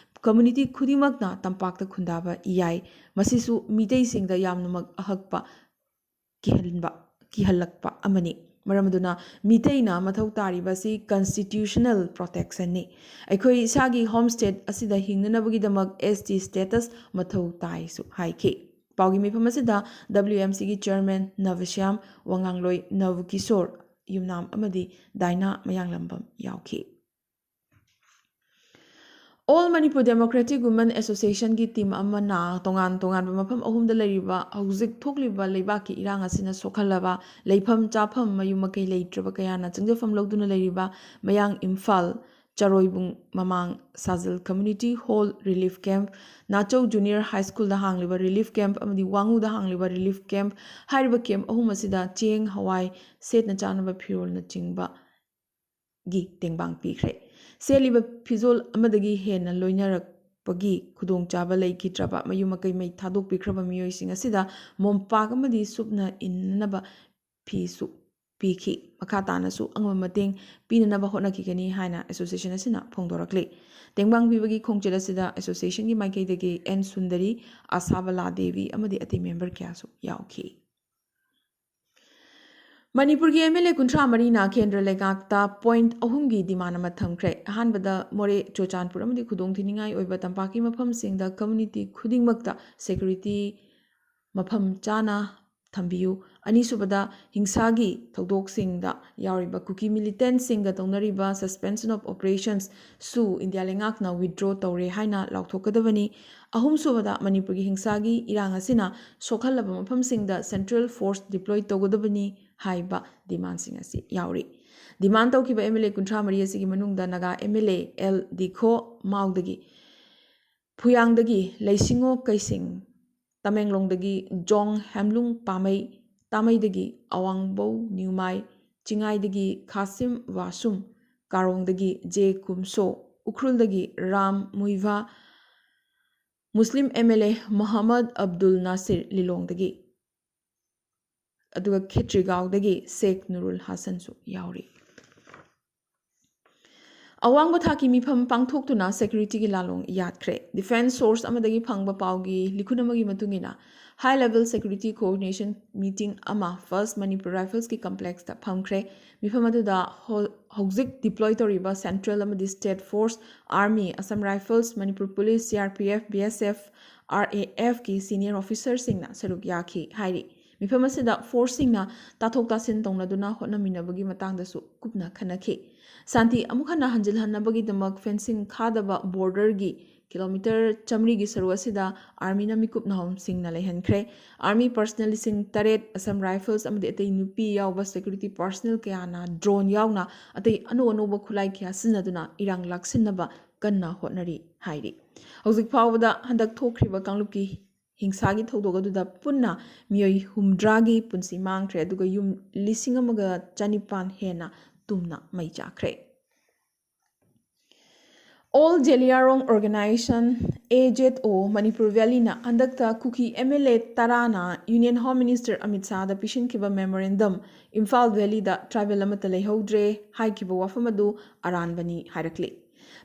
ꯀꯝꯃ꯭ꯌꯨꯅꯤꯇꯤ ꯈꯨꯗꯤꯡꯃꯛꯅ ꯇꯝꯄꯥꯛꯇ ꯈꯨꯟꯗꯥꯕ ꯌꯥꯏ꯫ ꯃꯁꯤꯁꯨ ꯃꯤꯇꯩꯁꯤꯡꯗ ꯌꯥꯝꯅꯃꯛ ꯑꯍꯛꯄ ꯀꯤꯍꯟꯕ, ꯀꯤꯍꯜꯂꯛꯄ ꯑꯃꯅꯤ꯫ ꯃꯔꯝ ꯑꯗꯨꯅ ꯃꯤꯇꯩꯅ ꯃꯊꯧ ꯇꯥꯔꯤꯕ ꯑꯁꯤ ꯀꯟꯁꯇꯤꯇ꯭ꯌꯨꯁꯅꯦꯜ ꯄ꯭ꯔꯣꯇꯦꯛꯁꯟꯅꯤ꯫ ꯑꯩꯈꯣꯏ ꯏꯁꯥꯒꯤ ꯍꯣꯝ ꯁ꯭ꯇꯦꯠ ꯑꯁꯤꯗ ꯍꯤꯡꯅꯅꯕꯒꯤꯗꯃꯛ ꯑꯦꯁ ꯇꯤ ꯁ꯭ꯇꯦꯇꯁ ꯃꯊꯧ ꯇꯥꯏꯁꯨ ꯍꯥꯏꯈꯤ꯫ ꯄꯥꯎꯒꯤ ꯃꯤꯐꯝ ꯑꯁꯤꯗ ꯗꯕ꯭ꯂꯤꯎ ꯑꯦꯝ ꯁꯤꯒꯤ ꯆꯤꯌꯔꯃꯦꯟ ꯅꯕꯁ꯭ꯌꯥꯝ, ꯋꯥꯉꯥꯡꯂꯣꯏ ꯅꯕꯀꯤꯁꯣꯔ, ꯌꯨꯝꯅꯥꯝ ꯑꯃꯗꯤ ꯗꯥꯏꯅꯥ ꯃꯌꯥꯡꯂꯝꯕꯝ ꯌꯥꯎꯈꯤ꯫ All Manipur Democratic Women Associationꯒꯤ ꯇꯤꯝ ꯑꯃꯅ ꯇꯣꯉꯥꯟ ꯇꯣꯉꯥꯟꯕ ꯃꯐꯝ ꯑꯍꯨꯝꯗ ꯂꯩꯔꯤꯕ ꯍꯧꯖꯤꯛ ꯊꯣꯛꯂꯤꯕ ꯂꯩꯕꯥꯛꯀꯤ ꯏꯔꯥꯡ ꯑꯁꯤꯅ ꯁꯣꯛꯍꯜꯂꯕ ꯂꯩꯐꯝ ꯆꯥꯐꯝ ꯃꯌꯨꯝ ꯃꯀꯩ ꯂꯩꯇ꯭ꯔꯕ ꯀꯌꯥꯅ ꯆꯪꯖꯐꯝ ꯂꯧꯗꯨꯅ ꯂꯩꯔꯤꯕ ꯃꯌꯥꯡ ꯏꯝꯐꯥꯜ, ꯆꯔꯣꯏꯕꯨꯡ ꯃꯃꯥꯡ, ꯁꯥꯖꯜ Community Hall Relief Camp, ꯅꯥꯆꯧ Junior High Schoolꯗ ꯍꯥꯡꯂꯤꯕ relief camp ꯑꯃꯗꯤ ꯋꯥꯉꯨꯗ ꯍꯥꯡꯂꯤꯕ relief camp ꯍꯥꯏꯔꯤꯕ camp ꯑꯍꯨꯝ ꯑꯁꯤꯗ ꯆꯦꯡ, ꯍꯋꯥꯏ, ꯁꯦꯠꯅ ꯆꯥꯅꯕ ꯐꯤꯔꯣꯜꯅꯆꯤꯡꯕ ꯒꯤ ꯇꯦꯡꯕꯥꯡ ꯄꯤꯈ꯭ꯔꯦ꯫ ꯁꯦꯠꯂꯤꯕ ꯐꯤꯖꯣꯜ ꯑꯃꯗꯒꯤ ꯍꯦꯟꯅ ꯂꯣꯏꯅꯔꯛꯄꯒꯤ ꯈꯨꯗꯣꯡꯆꯥꯕ ꯂꯩꯈꯤꯗ꯭ꯔꯕ ꯃꯌꯨꯝ ꯃꯀꯩ ꯃꯩ ꯊꯥꯗꯣꯛꯄꯤꯈ꯭ꯔꯕ ꯃꯤꯑꯣꯏꯁꯤꯡ ꯑꯁꯤꯗ ꯃꯣꯝꯄꯥꯛ ꯑꯃꯗꯤ ꯁꯨꯞꯅ ꯏꯟꯅꯅꯕ ꯐꯤꯁꯨ ꯄꯤꯈꯤ꯫ ꯃꯈꯥ ꯇꯥꯅꯁꯨ ꯑꯉꯝꯕ ꯃꯇꯦꯡ ꯄꯤꯅꯅꯕ ꯍꯣꯠꯅꯈꯤꯒꯅꯤ ꯍꯥꯏꯅ association ꯑꯁꯤꯅ ꯐꯣꯡꯗꯣꯔꯛꯂꯤ꯫ ꯇꯦꯡꯕꯥꯡ ꯄꯤꯕꯒꯤ ꯈꯣꯡꯆꯠ ꯑꯁꯤꯗ associationꯒꯤ ꯃꯥꯏꯀꯩꯗꯒꯤ ꯑꯦꯟ ꯁꯨꯟꯗꯔꯤ, ꯑꯁꯥꯕꯂꯥ ꯗꯦꯕꯤ ꯑꯃꯗꯤ ꯑꯇꯩ member ꯀꯌꯥꯁꯨ ꯌꯥꯎꯈꯤ꯫ ꯃꯅꯤꯄꯨꯔꯒꯤ MLA ꯀꯨꯟꯊ꯭ꯔꯥ ꯃꯔꯤꯅ ꯀꯦꯟꯗ꯭ꯔ ꯂꯩꯉꯥꯛꯇ point ꯑꯍꯨꯝꯒꯤ demand ꯑꯃ ꯊꯝꯈ꯭ꯔꯦ꯫ ꯑꯍꯥꯟꯕꯗ ꯃꯣꯔꯦ, ꯆꯨꯔꯆꯥꯟꯄꯨꯔ ꯑꯃꯗꯤ ꯈꯨꯗꯣꯡꯊꯤꯅꯤꯡꯉꯥꯏ ꯑꯣꯏꯕ ꯇꯝꯄꯥꯛꯀꯤ ꯃꯐꯝꯁꯤꯡꯗ community ꯈꯨꯗꯤꯡꯃꯛꯇ security ꯃꯐꯝ ꯆꯥꯅ ꯊꯝꯕꯤꯌꯨ꯫ ꯑꯅꯤꯁꯨꯕꯗ, ꯍꯤꯡꯁꯥꯒꯤ ꯊꯧꯗꯣꯛꯁꯤꯡꯗ ꯌꯥꯎꯔꯤꯕ ꯀꯨꯀꯤ militantꯁꯤꯡꯒ ꯇꯧꯅꯔꯤꯕ suspension of operations ꯁꯨ ꯏꯟꯗꯤꯌꯥ ꯂꯩꯉꯥꯛꯅ withdraw ꯇꯧꯔꯦ ꯍꯥꯏꯅ ꯂꯥꯎꯊꯣꯛꯀꯗꯕꯅꯤ꯫ ꯑꯍꯨꯝꯁꯨꯕꯗ, ꯃꯅꯤꯄꯨꯔꯒꯤ ꯍꯤꯡꯁꯥꯒꯤ ꯏꯔꯥꯡ ꯑꯁꯤꯅ ꯁꯣꯛꯍꯜꯂꯕ ꯃꯐꯝꯁꯤꯡꯗ central force deploy ꯇꯧꯒꯗꯕꯅꯤ ꯍꯥꯏꯕ demandꯁꯤꯡ ꯑꯁꯤ ꯌꯥꯎꯔꯤ꯫ Demand ꯇꯧꯈꯤꯕ MLA ꯀꯨꯟꯊ꯭ꯔꯥ ꯃꯔꯤ ꯑꯁꯤꯒꯤ ꯃꯅꯨꯡꯗ ꯅꯥꯒꯥ MLA ꯑꯦꯜ ꯗꯤꯈꯣ ꯃꯥꯎꯗꯒꯤ, ꯐꯨꯌꯥꯡꯗꯒꯤ ꯂꯩꯁꯤꯡꯉꯣ ꯀꯩꯁꯤꯡ, ꯇꯃꯦꯡꯂꯣꯡꯗꯒꯤ ꯖꯣꯡ ꯍꯦꯝꯂꯨꯡ ꯄꯥꯃꯩ, ꯇꯥꯃꯩꯗꯒꯤ ꯑꯋꯥꯡꯕꯧ ꯅ꯭ꯌꯨꯃꯥꯏ, ꯆꯤꯡꯉꯥꯏꯗꯒꯤ ꯈꯥꯁꯤꯝ ꯋꯥꯁꯨꯝ, ꯀꯥꯔꯣꯡꯗꯒꯤ ꯖꯦ ꯀꯨꯝꯁꯣ, ꯎꯈ꯭ꯔꯨꯜꯗꯒꯤ ꯔꯥꯝ ꯃꯨꯏꯚꯥ, ꯃꯨꯁꯂꯤꯝ MLA ꯃꯣꯍꯝꯃꯗ ꯑꯕꯗꯨꯜ ꯅꯥꯁꯤꯔ ꯂꯤꯂꯣꯡꯗꯒꯤ, ꯑꯗꯨꯒ ꯈꯦꯇ꯭ꯔꯤꯒꯥꯎꯗꯒꯤ ꯁꯦꯈ ꯅꯨꯔꯨꯜ ꯍꯥꯁꯟꯁꯨ ꯌꯥꯎꯔꯤ꯫ ꯑꯋꯥꯡꯕ ꯊꯥꯛꯀꯤ ꯃꯤꯐꯝ ꯄꯥꯡꯊꯣꯛꯇꯨꯅ securityꯒꯤ ꯂꯥꯂꯣꯡ ꯌꯥꯠꯈ꯭ꯔꯦ꯫ Defence source ꯑꯃꯗꯒꯤ ꯐꯪꯕ ꯄꯥꯎꯒꯤ ꯂꯤꯈꯨꯟ ꯑꯃꯒꯤ ꯃꯇꯨꯡ ꯏꯟꯅ, high level security coordination meeting ꯑꯃ First Manipur Riflesꯀꯤ complexꯇ ꯐꯝꯈ꯭ꯔꯦ꯫ ꯃꯤꯐꯝ ꯑꯗꯨꯗ ꯍꯧ-, ꯍꯧꯖꯤꯛ deploy ꯇꯧꯔꯤꯕ central ꯑꯃꯗꯤ state force, army, Assam Rifles, Manipur Police, CRPF, BSF, RAFꯀꯤ senior officerꯁꯤꯡꯅ ꯁꯔꯨꯛ ꯌꯥꯈꯤ ꯍꯥꯏꯔꯤ꯫ ꯃꯤꯐꯝ ꯑꯁꯤꯗ ꯐꯣꯔꯁꯁꯤꯡꯅ ꯇꯥꯊꯣꯛ ꯇꯥꯁꯤꯟ ꯇꯧꯅꯗꯨꯅ ꯍꯣꯠꯅꯃꯤꯟꯅꯕꯒꯤ ꯃꯇꯥꯡꯗꯁꯨ ꯀꯨꯞꯅ ꯈꯟꯅꯈꯤ꯫ ꯁꯥꯟꯇꯤ ꯑꯃꯨꯛ ꯍꯟꯅ ꯍꯟꯖꯤꯜꯍꯟꯅꯕꯒꯤꯗꯃꯛ ꯐꯦꯟꯁꯤꯡ ꯈꯥꯗꯕ ꯕꯣꯔꯗꯔꯒꯤ ꯀꯤꯂꯣꯃꯤꯇꯔ ꯆꯥꯃꯔꯤꯒꯤ ꯁꯔꯨꯛ ꯑꯁꯤꯗ ꯑꯥꯔꯃꯤꯅ ꯃꯤꯀꯨꯞ ꯅꯍꯨꯝꯁꯤꯡꯅ ꯂꯩꯍꯟꯈ꯭ꯔꯦ꯫ ꯑꯥꯔꯃꯤ ꯄꯔꯁꯅꯦꯜ ꯂꯤꯁꯤꯡ ꯇꯔꯦꯠ, ꯑꯁꯝ ꯔꯥꯏꯐꯜꯁ ꯑꯃꯗꯤ ꯑꯇꯩ ꯅꯨꯄꯤ ꯌꯥꯎꯕ ꯁꯦꯀ꯭ꯌꯨꯔꯤꯇꯤ ꯄꯔꯁꯅꯦꯜ ꯀꯌꯥꯅ ꯗ꯭ꯔꯣꯟ ꯌꯥꯎꯅ ꯑꯇꯩ ꯑꯅꯧ ꯑꯅꯧꯕ ꯈꯨꯠꯂꯥꯏ ꯀꯌꯥ ꯁꯤꯖꯤꯟꯅꯗꯨꯅ ꯏꯔꯥꯡ ꯂꯥꯛꯁꯤꯟꯅꯕ ꯀꯟꯅ ꯍꯣꯠꯅꯔꯤ ꯍꯥꯏꯔꯤ꯫ ꯍꯧꯖꯤꯛ ꯐꯥꯎꯕꯗ ꯍꯟꯗꯛ ꯊꯣꯛꯈ꯭ꯔꯤꯕ ꯀꯥꯡꯂꯨꯞꯀꯤ ꯍꯤꯡꯁꯥꯒꯤ ꯊꯧꯗꯣꯛ ꯑꯗꯨꯗ ꯄꯨꯟꯅ ꯃꯤꯑꯣꯏ ꯍꯨꯝꯗ꯭ꯔꯥꯒꯤ ꯄꯨꯟꯁꯤ ꯃꯥꯡꯈ꯭ꯔꯦ, ꯑꯗꯨꯒ ꯌꯨꯝ ꯂꯤꯁꯤꯡ ꯑꯃꯒ ꯆꯅꯤꯄꯥꯟ ꯍꯦꯟꯅ ꯇꯨꯝꯅ ꯃꯩ ꯆꯥꯛꯈ꯭ꯔꯦ꯫ All Zeliangrong Organization, A Z O, Manipur ꯚꯦꯂꯤꯅ ꯍꯟꯗꯛꯇ ꯀꯨꯀꯤ M L A ꯇꯔꯥꯅ Union Home Minister ꯑꯃꯤꯠ ꯁꯥꯍꯗ ꯄꯤꯁꯤꯟꯈꯤꯕ memorandum, ꯏꯝꯐꯥꯜ ꯚꯦꯂꯤꯗ ꯇ꯭ꯔꯥꯏꯕꯦꯜ ꯑꯃꯠꯇ ꯂꯩꯍꯧꯗ꯭ꯔꯦ ꯍꯥꯏꯈꯤꯕ ꯋꯥꯐꯝ ꯑꯗꯨ ꯑꯔꯥꯟꯕꯅꯤ ꯍꯥꯏꯔꯛꯂꯤ꯫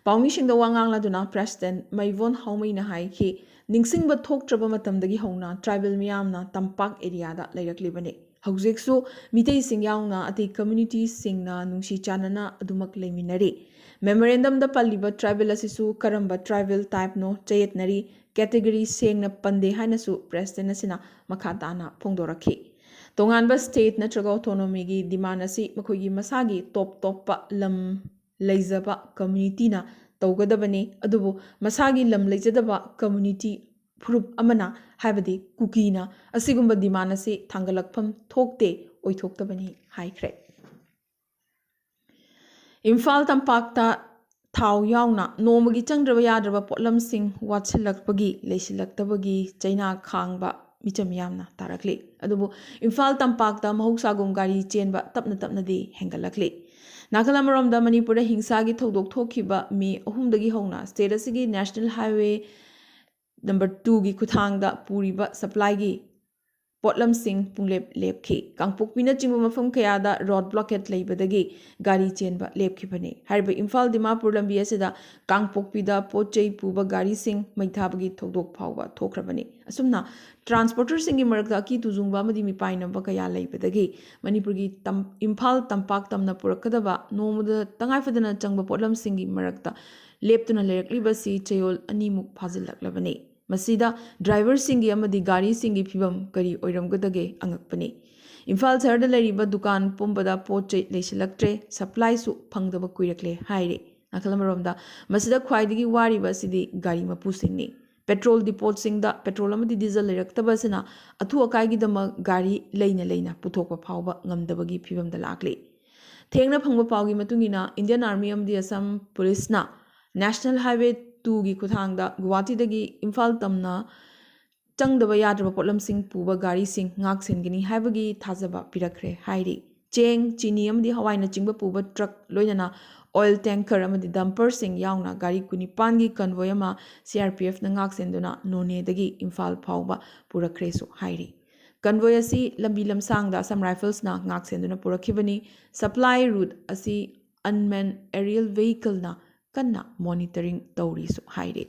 ꯄꯥꯎꯃꯤꯁꯤꯡꯗ ꯋꯥ ꯉꯥꯡꯂꯗꯨꯅ President ꯃꯩꯕꯣꯟ ꯍꯥꯎꯃꯩꯅ ꯍꯥꯏꯈꯤ, ꯅꯤꯡꯁꯤꯡꯕ ꯊꯣꯛꯇ꯭ꯔꯕ ꯃꯇꯝꯗꯒꯤ ꯍꯧꯅ ꯇ꯭ꯔꯥꯏꯕꯦꯜ ꯃꯤꯌꯥꯝꯅ ꯇꯝꯄꯥꯛ ꯑꯦꯔꯤꯌꯥꯗ ꯂꯩꯔꯛꯂꯤꯕꯅꯤ꯫ ꯍꯧꯖꯤꯛꯁꯨ ꯃꯤꯇꯩꯁꯤꯡ ꯌꯥꯎꯅ ꯑꯇꯩ ꯀꯝꯃ꯭ꯌꯨꯅꯤꯇꯤꯁꯤꯡꯅ ꯅꯨꯡꯁꯤ ꯆꯥꯟꯅꯅ ꯑꯗꯨꯃꯛ ꯂꯩꯃꯤꯟꯅꯔꯤ꯫ Memorandumꯗ ꯄꯜꯂꯤꯕ ꯇ꯭ꯔꯥꯏꯕꯦꯜ ꯑꯁꯤꯁꯨ ꯀꯔꯝꯕ ꯇ꯭ꯔꯥꯏꯕꯦꯜ ꯇꯥꯏꯞꯅꯣ ꯆꯌꯦꯠꯅꯔꯤ, ꯀꯦꯇꯦꯒꯣꯔꯤ ꯁꯦꯡꯅ ꯄꯟꯗꯦ ꯍꯥꯏꯅꯁꯨ President ꯑꯁꯤꯅ ꯃꯈꯥ ꯇꯥꯅ ꯐꯣꯡꯗꯣꯔꯛꯈꯤ꯫ ꯇꯣꯉꯥꯟꯕ state ꯅꯠꯇ꯭ꯔꯒ autonomyꯒꯤ demand ꯑꯁꯤ ꯃꯈꯣꯏꯒꯤ ꯃꯁꯥꯒꯤ ꯇꯣꯞ ꯇꯣꯞꯄ ꯂꯝ ꯂꯩꯖꯕ ꯀꯝꯃ꯭ꯌꯨꯅꯤꯇꯤꯅ ꯇꯧꯒꯗꯕꯅꯤ, ꯑꯗꯨꯕꯨ ꯃꯁꯥꯒꯤ ꯂꯝ ꯂꯩꯖꯗꯕ ꯀꯝꯃ꯭ꯌꯨꯅꯤꯇꯤ ꯐꯨꯔꯨꯞ ꯑꯃꯅ, ꯍꯥꯏꯕꯗꯤ ꯀꯨꯀꯤꯅ, ꯑꯁꯤꯒꯨꯝꯕ demand ꯑꯁꯤ ꯊꯥꯡꯒꯠꯂꯛꯐꯝ ꯊꯣꯛꯇꯦ, ꯑꯣꯏꯊꯣꯛꯇꯕꯅꯤ ꯍꯥꯏꯈ꯭ꯔꯦ꯫ ꯏꯝꯐꯥꯜ ꯇꯝꯄꯥꯛꯇ ꯊꯥꯎ ꯌꯥꯎꯅ ꯅꯣꯡꯃꯒꯤ ꯆꯪꯗ꯭ꯔꯕ ꯌꯥꯗ꯭ꯔꯕ ꯄꯣꯠꯂꯝꯁꯤꯡ ꯋꯥꯠꯁꯤꯜꯂꯛꯄꯒꯤ, ꯂꯩꯁꯤꯜꯂꯛꯇꯕꯒꯤ ꯆꯩꯅꯥ ꯈꯥꯡꯕ ꯃꯤꯆꯝ ꯌꯥꯝꯅ ꯇꯥꯔꯛꯂꯤ꯫ ꯑꯗꯨꯕꯨ ꯏꯝꯐꯥꯜ ꯇꯝꯄꯥꯛꯇ ꯃꯍꯧꯁꯥꯒꯨꯝ ꯒꯥꯔꯤ ꯆꯦꯟꯕ ꯇꯞꯅ ꯇꯞꯅꯗꯤ ꯍꯦꯟꯒꯠꯂꯛꯂꯤ꯫ ꯅꯥꯀꯜ ꯑꯃꯔꯣꯝꯗ ꯃꯅꯤꯄꯨꯔꯗ ꯍꯤꯡꯁꯥꯒꯤ ꯊꯧꯗꯣꯛ ꯊꯣꯛꯈꯤꯕ ꯃꯦ ꯑꯍꯨꯝꯗꯒꯤ ꯍꯧꯅ state ꯑꯁꯤꯒꯤ National Highway number twoꯒꯤ ꯈꯨꯊꯥꯡꯗ ꯄꯨꯔꯤꯕ supplyꯒꯤ ꯄꯣꯠꯂꯝꯁꯤꯡ ꯄꯨꯡꯂꯦꯞ ꯂꯦꯞꯈꯤ꯫ ꯀꯥꯡꯄꯣꯛꯄꯤꯅꯆꯤꯡꯕ ꯃꯐꯝ ꯀꯌꯥꯗ road blockade ꯂꯩꯕꯗꯒꯤ ꯒꯥꯔꯤ ꯆꯦꯟꯕ ꯂꯦꯞꯈꯤꯕꯅꯤ꯫ ꯍꯥꯏꯔꯤꯕ ꯏꯝꯐꯥꯜ ꯗꯤꯃꯥꯄꯨꯔ ꯂꯝꯕꯤ ꯑꯁꯤꯗ ꯀꯥꯡꯄꯣꯛꯄꯤꯗ ꯄꯣꯠ ꯆꯩ ꯄꯨꯕ ꯒꯥꯔꯤꯁꯤꯡ ꯃꯩ ꯊꯥꯕꯒꯤ ꯊꯧꯗꯣꯛ ꯐꯥꯎꯕ ꯊꯣꯛꯈ꯭ꯔꯕꯅꯤ꯫ ꯑꯁꯨꯝꯅ transporterꯁꯤꯡꯒꯤ ꯃꯔꯛꯇ ꯑꯀꯤ ꯇꯨꯖꯨꯡꯕ ꯑꯃꯗꯤ ꯃꯤꯄꯥꯏꯅꯕ ꯀꯌꯥ ꯂꯩꯕꯗꯒꯤ ꯃꯅꯤꯄꯨꯔꯒꯤ ꯇꯝ-, ꯏꯝꯐꯥꯜ ꯇꯝꯄꯥꯛ ꯇꯝꯅ ꯄꯨꯔꯛꯀꯗꯕ ꯅꯣꯡꯃꯗ ꯇꯉꯥꯏꯐꯗꯅ ꯆꯪꯕ ꯄꯣꯠꯂꯝꯁꯤꯡꯒꯤ ꯃꯔꯛꯇ ꯂꯦꯞꯇꯨꯅ ꯂꯩꯔꯛꯂꯤꯕꯁꯤ ꯆꯌꯣꯜ ꯑꯅꯤꯃꯨꯛ ꯐꯥꯖꯤꯜꯂꯛꯂꯕꯅꯤ꯫ ꯃꯁꯤꯗ ꯗ꯭ꯔꯥꯏꯚꯔꯁꯤꯡꯒꯤ ꯑꯃꯗꯤ ꯒꯥꯔꯤꯁꯤꯡꯒꯤ ꯐꯤꯕꯝ ꯀꯔꯤ ꯑꯣꯏꯔꯝꯒꯗꯒꯦ ꯑꯉꯛꯄꯅꯤ꯫ ꯏꯝꯐꯥꯜ ꯁꯍꯔꯗ ꯂꯩꯔꯤꯕ ꯗꯨꯀꯥꯟ ꯄꯨꯝꯕꯗ ꯄꯣꯠ ꯆꯩ ꯂꯩꯁꯤꯜꯂꯛꯇ꯭ꯔꯦ, ꯁꯄ꯭ꯂꯥꯏꯁꯨ ꯐꯪꯗꯕ ꯀꯨꯏꯔꯛꯂꯦ ꯍꯥꯏꯔꯤ꯫ ꯅꯥꯀꯜ ꯑꯃꯔꯣꯝꯗ, ꯃꯁꯤꯗ ꯈ꯭ꯋꯥꯏꯗꯒꯤ ꯋꯥꯔꯤꯕ ꯑꯁꯤꯗꯤ ꯒꯥꯔꯤ ꯃꯄꯨꯁꯤꯡꯅꯤ꯫ ꯄꯦꯇ꯭ꯔꯣꯜ ꯗꯤꯄꯣꯠꯁꯤꯡꯗ ꯄꯦꯇ꯭ꯔꯣꯜ ꯑꯃꯗꯤ ꯗꯤꯖꯜ ꯂꯩꯔꯛꯇꯕ ꯑꯁꯤꯅ ꯑꯊꯨ ꯑꯀꯥꯏꯒꯤꯗꯃꯛ ꯒꯥꯔꯤ ꯂꯩꯅ ꯂꯩꯅ ꯄꯨꯊꯣꯛꯄ ꯐꯥꯎꯕ ꯉꯝꯗꯕꯒꯤ ꯐꯤꯕꯝꯗ ꯂꯥꯛꯂꯤ꯫ ꯊꯦꯡꯅ ꯐꯪꯕ ꯄꯥꯎꯒꯤ ꯃꯇꯨꯡ ꯏꯟꯅ, ꯏꯟꯗꯤꯌꯟ ꯑꯥꯔꯃꯤ ꯑꯃꯗꯤ ꯑꯁꯥꯝ ꯄꯨꯂꯤꯁꯅ ꯅꯦꯁꯅꯦꯜ ꯍꯥꯏꯋꯦ ꯇꯨꯒꯤ ꯈꯨꯠꯊꯥꯡꯗ ꯒꯨꯋꯥꯍꯥꯇꯤꯗꯒꯤ ꯏꯝꯐꯥꯜ ꯇꯝꯅ ꯆꯪꯗꯕ ꯌꯥꯗ꯭ꯔꯕ ꯄꯣꯠꯂꯝꯁꯤꯡ ꯄꯨꯕ ꯒꯥꯔꯤꯁꯤꯡ ꯉꯥꯛ ꯁꯦꯟꯒꯅꯤ ꯍꯥꯏꯕꯒꯤ ꯊꯥꯖꯕ ꯄꯤꯔꯛꯈ꯭ꯔꯦ ꯍꯥꯏꯔꯤ꯫ ꯆꯦꯡ, ꯆꯤꯅꯤ ꯑꯃꯗꯤ ꯍꯋꯥꯏꯅꯆꯤꯡꯕ ꯄꯨꯕ ꯇ꯭ꯔꯛ, ꯂꯣꯏꯅꯅ ꯑꯣꯏꯜ ꯇꯦꯡꯀꯔ ꯑꯃꯗꯤ ꯗꯝꯄꯔꯁꯤꯡ ꯌꯥꯎꯅ ꯒꯥꯔꯤ ꯀꯨꯟꯅꯤꯄꯥꯟꯒꯤ ꯀꯟꯚꯣꯏ ꯑꯃ ꯁꯤ ꯑꯥꯔ ꯄꯤ ꯑꯦꯐꯅ ꯉꯥꯛ ꯁꯦꯟꯗꯨꯅ ꯅꯣꯅꯦꯗꯒꯤ ꯏꯝꯐꯥꯜ ꯐꯥꯎꯕ ꯄꯨꯔꯛꯈ꯭ꯔꯦꯁꯨ ꯍꯥꯏꯔꯤ꯫ ꯀꯟꯚꯣꯏ ꯑꯁꯤ ꯂꯝꯕꯤ ꯂꯝꯁꯥꯡꯗ ꯑꯁꯥꯝ ꯔꯥꯏꯐꯜꯁꯅ ꯉꯥꯛ ꯁꯦꯟꯗꯨꯅ ꯄꯨꯔꯛꯈꯤꯕꯅꯤ꯫ ꯁꯄ꯭ꯂꯥꯏ ꯔꯨꯠ ꯑꯁꯤ ꯑꯟꯃꯦꯟ ꯑꯦꯔꯤꯌꯦꯜ ꯚꯦꯍꯤꯀꯜꯅ ꯀꯟꯅ ꯃꯣꯅꯤꯇꯔꯤꯡ ꯇꯧꯔꯤꯁꯨ ꯍꯥꯏꯔꯤ꯫